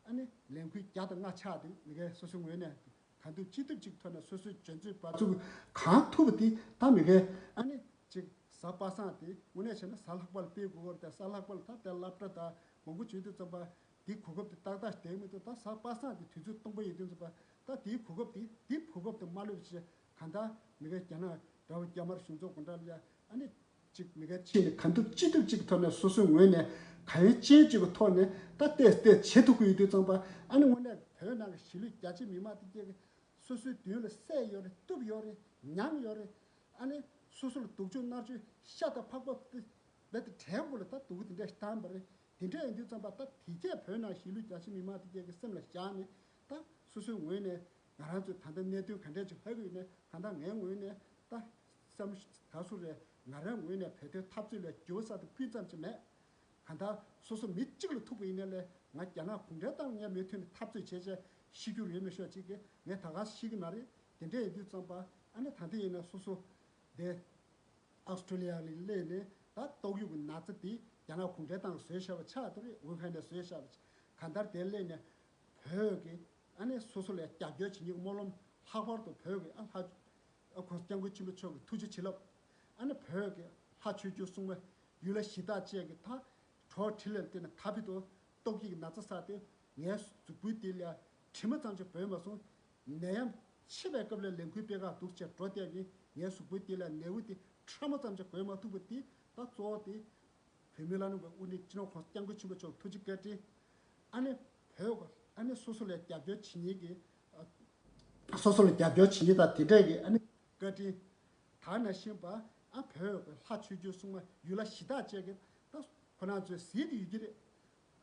ཨ་ནི་ལས་འགུལ་བརྒྱ་དང་ལྔ་ཆགས་དུས་མི་སྒེར་སོ་སོའི་ངོས་ནས་གང་ཐུབ་ཅི་ཐུབ་ཅིག་ཐོག་ནས་སོ་སོའི་འཇོན་ཚོད་འབད་རྩོལ་གང་ཐུབ་པ་དེ་ད་མི་སྒེར་ཨ་ནི་ཅིག་གཟའ་པ་སངས་དེ་དངོས་གནས་བྱས་ན་གཟའ་ལྷག་པ་ལ་སྤེལ་དགོས་ཀྱི་རེད། དེ་གཟའ་ལྷག་པ་ལ་ད་དེ་སློབ་གྲྭ་དང་མང་པོ་བྱེད་དུས་ཙམ་པ་དེའི་གོ་སྐབས་དེ་ཏག་ཏག་བསྡད་མི་འདུག་ད་གཟའ་པ་སངས་དེ་དུས་ཚོད་སྟོང་པ་ཡིན་དུས་ཙམ་པ་ད་དེའི་གོ་སྐབས་དེ་དེའི་གོ་སྐབས་དེ་མ་ལོས་བྱས་གང་ལྟར་མི་སྒེར་རྒྱ་ནག་འདྲ་བོ་རྒྱ་དམར་གཞུང་ཚོགས་དགོན་གྲྭ་ལ་ཡ་ཨ་ནི་ཅིག་མི་སྒེར་ཕྱིན་ནས་གང་ཐུབ་ཅི་ཐུབ་ཅིག་གི་ཐོག་ནས་སོ་སོའི་ངོས་ནས་གང་ཡོད་ཅི་ཡོད་ཅིག་གི་ཐོག་ནས་ད་ཏོག་ཙམ་བྱེད་ཐུབ་ཀྱི་ཡོད་དུས་ཙམ་པ་ཨ་ནི་དངོས་གནས་བོད་ནང་གི་གཞིས་ལུས་རྒྱ་ཆེ་མི་མང་དེ་གས་ཀྱི་སོ་སོའི་མདུན་ལ་བསད་ཡོད་རེད། གཏུབ་ཡོད་རེད། མྱངས་ཡོད་རེད། ཨ་ནི་སོ་སོ་ལ་སྡུག་སྦྱོང་མནར་གཅོད་ཤ་དང་ཕག་པ་དེ་རྦད་དེ་གྲལ་མགོ་ལ་ད་སྡུག་པོ་དེ་འདྲ་ཞིག་བཏང་བ་རེད། དེ་འདྲ་ཡིན་དུས་ཙམ་པ་ད་དེ་གས་བོད་ནང་གཞིས་ལུས་རྒྱ་ཆེ་མི་མང་དེ་གས་ཀྱི་སེམས་ལ་བཞག་ནས་ད་སོ་སོའི་ངོས་ནས་ང་རང་ཚོས་ད་ལྟ་གནད་དོན་ག་འདྲས་ཅིག་ལྷག་གི་ཡོད་ནས་གང་ལྟར་ངའི་ངོས་ནས་ད་བསམ་ད་སུ་རེད་ང་རང་ངོས་ནས་བོད་དོན་འཐབ་རྩོད་ལ་འགྱུར་བ་གསར་དུ་སྐུལ་ཙམ་ཅིག་མེད། གང་ལྟར་སོ་སོ་མི་གཅིག་ལ་ཐུག་པ་ཡིན་ན་ལས་ང་རྒྱ་ནག་གུང་ཁྲན་ཏང་ངས་མོས་མཐུན་ནས་འཐབ་རྩོད་བྱས་བྱས་ཤི་རྒྱུ་རེད་མི་ཤོག་ཅིག་གི་ངས་ད་ག་ཤི་གི་མ་རེད། དེ་འདྲ་ཡིན་དུས་ཙམ་པ་ཨ་ནི་ད་ལྟ་ཡིན་ན་སོ་སོ་དེ་ཨོ་སི་ཀྲི་ལི་ཡ་ལ་སླེབས་ནས་ད་ཏོག་དབྱིབས་ཀྱི་ན་ཚ་དེ་རྒྱ་ནག་གུང་ཁྲན་ཏང་གིས་བཟོས་བཞག་པ་ཆགས་འདུག་རེད། ཝུ་ཧན་ནས་བཟོས་བཞག་པ་གང་ལྟར་དེ་སླེབས་ནས་བོད་ཀྱི་ཨ་ནི་སོ་སོ་ལ་རྒྱབ་སྐྱོར་བྱེད་མཁན་སྨོན་ལམ་ལྷག་པར་དུ་བོད་ཀྱི་ཨ་ལྷ་ཨ་ཁོང་སྐྱབས་མགོན་ཆེན་པོ་མཆོག་གི་ཐུགས་རྗེ་བྱིན་རླབས་ཨ་ནི་བོད་ཀྱི་ ལྷ་ཆོས་སྐྱོང་སྲུང་མ་ཡུལ་ལྷ་གཞི་བདག་བཅས་ཀྱིས་ད་གྲོགས་འཕྲིན་ལས་བརྟེན་ནས་ད་བར་དུ་ཏོག་དབྱིབས་ཀྱི་ན་ཚ་ཟ་སྟེ་ངའི་གཟུགས་པོའི་སྟེང་ལ་དྲི་མ་ཙམ་ཅིག་བུད་མ་སོང་། ནད་ཡམས་མཆེད་པའི་སྐབས་ལ་ལས་འགུལ་སྤེལ་ག་འདུག་ཅེས་འགྲོ་བསྡད་ཀྱིན་ངའི་གཟུགས་པོའི་སྟེང་ལ་ནད་འབུ་དེ་ཕྲ་མོ་ཙམ་ཅིག་འགོས་མ་ཐུབ་པ་དེ་ད་གཙོ་བོ་དེ་བོད་མིའི་བླ་ན་མེད་པའི་དབུ་ཁྲིད་སྤྱི་ནོར་༸གོང་ས་༸སྐྱབས་མགོན་ཆེན་པོ་མཆོག་ཐུགས་རྗེ་བཀའ་དྲིན། ཨ་ནི་བོད་ཀྱི་ཨ་ནི་སོ་སོ་ལ་རྒྱབ་སྐྱོར་བྱེད་མཁན་གྱི་ཨ་སོ་སོ་ལ་རྒྱབ་སྐྱོར་བྱེད་མཁན་དང་དེ་འདྲས་ཀྱི་ཨ་ནི་བཀའ་དྲིན། ད་ནང་བཞིན་པ་ཨ་བོད་ཀྱི་ལྷ་ཆོས་སྐྱོང་སྲུང་མ་ཡུལ་ལྷ་གཞི་བདག་བཅས་ཀྱིས་ད་ཁོ་རང་ཚོས་གཟིགས་ཏེ་ཡོད་ཀྱི་རེད།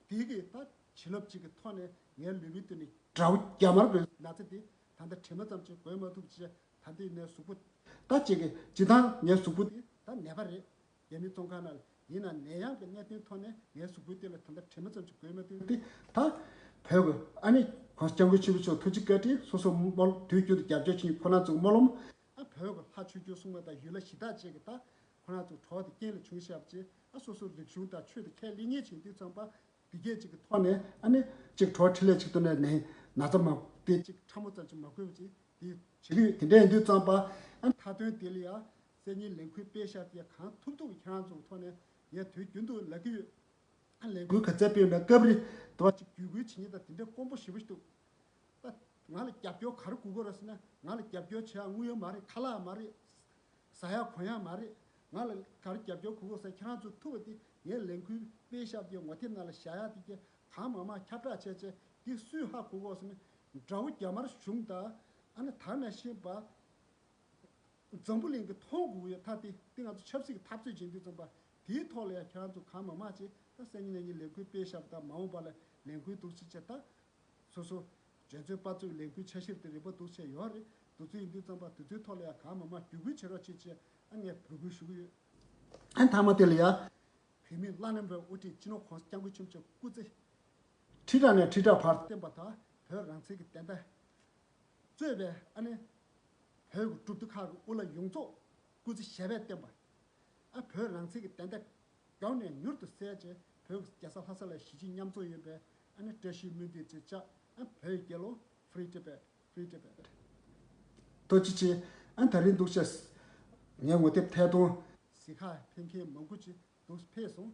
དེ་གིས་ད་བྱིན་རླབས་གཅིག་གི་ཐོག་ནས་ངའི་ལུས་པོའི་སྟེང་ནས་དགྲ་བོ་རྒྱ་དམར་པོའི་ན་ཚ་དེ་ད་ལྟ་དྲན་མ་ཙམ་ཅིག་འགོས་མ་ཐུབ་ཅེས། ད་ལྟའི་ངའི་གཟུགས་པོ་ད་གཅིག་གི་སྤྱིར་བཏང་ངའི་གཟུགས་པོ་དེ་ད་ནད་པ་རེད། རྒྱ་མི་བཙོན་ཁང་ནང་ལ་ཡིན་ན་ནད་ཡམས་ཀྱི་གནད་དོན་ཐོག་ནས་ངའི་གཟུགས་པོའི་སྟེང་ལ་ད་ལྟ་དྲན་མ་ཙམ་ཅིག་འགོས་མ་ཐུབ་དེ་ད་བོད་ཀྱི་ཨ་ནི་༸གོང་ས་༸སྐྱབས་མགོན་ཆེན་པོ་མཆོག་ཐུགས་རྗེ་བཀའ་དྲིན། སོ་སོ་སྨོན་དུས་རྒྱུན་དུ་རྒྱབ་སྐྱོར་བྱེད་མཁན་ཁོ་རང་ཚོའི་སྨོན་ལམ། ཨ་བོད་ཀྱི་ལྷ་ཆོས་སྐྱོང་སྲུང་མ་དང་ཡུལ་ལྷ་གཞི་བདག་བཅས་ཀྱིས་ད་ཁོ་རང་ཚོའི་གྲོགས་དེ་རྐྱེན་ལས་བྱུང་ཤག་ཅེས་ཨ་སོ་སོའི་རིག་གཞུང་དང་ཆོས་དང་ཁས་ལེན་མཁན་བྱེད་དུས་ཙམ་པ་འདི་སྐད་ཅིག་གི་ཐོག་ནས་ཨ་ནི་ཅིག་གྲོགས་འཕྲིན་ལས་ཅིག་ཐོག་ནས་ནས་ན་ཚ་མ་དེ་ཅིག་ཕྲ་མོ་ཙམ་ཅིག་མ་འགོས་པ་ཅིག་དེ་བྱེད་ཀྱི་ཡོད། དེ་འདྲ་ཡིན་དུས་ཙམ་པ་ཨ་མཐའ་དོན་དེ་ལ་ཡང་གསར་རྙིང་ལས་འགུལ་སྤེལ་ཤག་དེ་གང་ཐུབ་ཐུབ་ཁྱེད་རང་ཚོའི་ཐོག་ནས་ངས་དུས་རྒྱུན་དུ་ལབ་ཀྱི་ཡོད། ཨ་ལས་འགུལ་ག་ཚད་སྤེལ་ཡོད་ན་སྐབས་རེ་དུ་བ་ཅིག་བརྒྱུད་སྐུལ་བྱེད་མཁན་དང་དེ་འདྲའི་དཀོན་པོ་ཞེ་པོ་ཞིག་འདུག་ད་ང་ལ་རྒྱབ་སྐྱོར་ག་རེ་དགོས་ཀྱི་རེད་ཟེར་ན་ང་ལ་རྒྱབ་སྐྱོར་བྱེད་ཡག་དངུལ་ཡང་མ་རེད། ཁ་ལག་མ་རེད། ཟ་ཡག་གོན་ཡག་མ་རེད། ང་ལ་ག་རེ་རྒྱབ་སྐྱོར་དགོས་ཀྱི་ཟེར་ཁྱེད་རང་ཚོས་ཐུབ་པ་དེ་ངས་ལས་འགུལ་སྤེལ་ཤག་དེ་ངོ་དེབ་ནང་ལ་བཞག་ཡག་དེ་གས་གང་མང་མང་ཁྱབ་བསྒྲགས་བྱས་བྱས་དེ་སུས་ཧ་གོ་གི་ཟེར་ན་དགྲ་བོ་རྒྱ་དམར་གཞུང་དང་ཨ་ནི་ད་ནང་བཞིན་པ། འཛམ་བུ་གླིང་གི་མཐོང་དགོས་ཡོད་ཐག་དེ་དེ་ང་ཚོ་ཆབ་སྲིད་ཀྱི་འཐབ་རྩོད་བྱེད་དུས་ཙམ་པ་དེའི་ཐོག་ལ་ཡང་ཁྱེད་རང་ཚོ་གང་མང་མང་བྱས་ད་གསར་རྙིང་ནས་ཉིན་ལས་འགུལ་སྤེལ་བཞག་པ་དང་མ་འོངས་པ་ལ་ལས་འགུལ་འདུག་ཅེས་བྱས་ད་སོ་སོ་འཇོན་ཚོད་དཔའ་ཚོས་ལས་འགུལ་འཆར་གཞིར་དེ་རིམ་པ་འདུག་བྱས་ཡོད་རེད། འདུག་ཚུལ་ཡིན་དུས་ཙམ་པ་དེ་ཚོའི་ཐོག་ལ་ཡང་གང་མང་མང་བརྒྱུད་སྐུལ་བྱེད་རོགས་བྱེད་ཅེས་ཨ་ངས་འབོད་སྐུལ་ཞུ་གི་ཡོད། ཨ་མཐའ་མ་དེ་ལ་ཡང་བོད་མིའི་བླ་ན་མེད་པའི་དབུ་ཁྲིད་སྤྱི་ནོར་༸གོང་ས་༸སྐྱབས་མགོན་ཆེན་པོ་མཆོག་སྐུ་ཚེ་ཁྲི་ཕྲག་ནས་ཁྲི་ཕྲག་བར་བརྟན་པ་དང་བོད་རང་བཙན་གྱི་བདེན་མཐའ། གཙོས་པའི་ཨ་ནི་བོད་ཀྱི་སྒྲུབ་སྡེ་ཁག་གི་དབུ་བླ་ཡོངས་རྫོགས་སྐུ་ཚེ་ཞབས་པད་བརྟན་པ། ཨ་བོད་རང་བཙན་གྱི་བདེན་མཐའ་མགྱོགས་ནས་མྱུར་དུ་གསལ་བྱས་བོད་ཀྱི་རྒྱལ་ས་ལྷ་ས་ལ་གཞིས་བྱེས་མཉམ་འཛོམས་ཡོད་པའི་ཨ་ནི་བཀྲ་ཤིས་སྨོན་འདུན་ཅིག་བཅའ། ཨ་བོད་རྒྱལ་ལོ། Free Tibet, Free Tibet། ཐུགས་རྗེ་ཆེ། ཨ་ད་རིང་འདུག་ཤག་ངའི་ངོ་དེབ་ཐད་གཏོང་། གཟིགས་ཁ་ཕེབས་མཁན་མང་པོ་ཅིག་འདུག་ཕེབས་སོང་།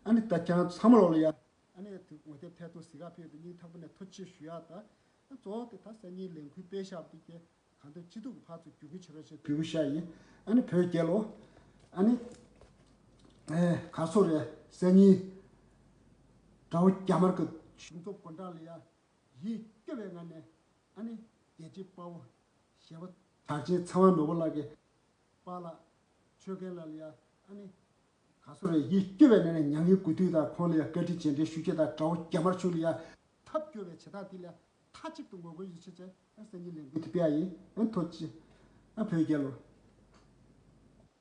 ཨ་ནི་ད་ཁྱེད་རང་ཚང་མ་ལོག་ལ་ཡ། ཨ་ནི་དེ་ངོ་དེབ་ཐད་གཏོང་གཟིགས་ག་ཕེབས་དུས་སྙིང་ཐག་པ་ནས་ཐུགས་རྗེ་ཆེ་ཞུ་ཡག་དང་། ཨ་གཙོ་བོ་དེ་ད་གསར་རྙིང་ལས་འགུལ་སྤེལ་བཞག་པ་དེ་གས་གང་ཐུབ་ཅི་ཐུབ་ཀྱི་ཕར་ཚུར་བརྒྱུད་སྐུལ་བྱེད་རོགས་ཞེས་འབོད་སྐུལ་ཞུ་ཡག་ཡིན། ཨ་ནི་བོད་རྒྱལ་ལོ། ཨ་ནི་ཨེ་ག་སོ་རེད། གསར་རྙིང་དགྲ་བོ་རྒྱ་དམར་གྱི་གཞུང་ཚབ་སྒོ་འགྲམ་ལ་ཡ་ཡིད་སྐྱོ་བའི་ངང་ནས་ཨ་ནི་རྒྱལ་གཅེས་དཔའ་བོ་ཞེ་པོ་གྲགས་ཅན་ཚེ་དབང་ནོར་བུ་ལགས་ཀྱི་པཱ་ལགས་ཆོས་རྒན་ལགས་ལ་ཡ་ཨ་ནི་ག་སོ་རེད། ཡིད་སྐྱོ་བའི་ངང་ནས་མྱ་ངན་གུས་འདུད་དང་ཁོང་ལ་ཡ་བཀའ་དྲིན་རྗེས་དྲན་ཞུ་རྒྱུ་དང་དགྲ་བོ་རྒྱ་དམར་གཞུང་ལ་ཡ་ཐབས་སྐྱོ་བའི་བྱེད་སྟངས་དེ་ལ་མཐའ་གཅིག་ཏུ་ངོ་རྒོལ་ཡོད་ཆེད་ཅེས་ཨ་གསར་རྙིང་ལས་འགུལ་དེ་སྤེལ་ཡ་ཡིན། ཨ་ཐུགས་རྗེ་ཆེ། ཨ་བོད་རྒྱལ་ལོ།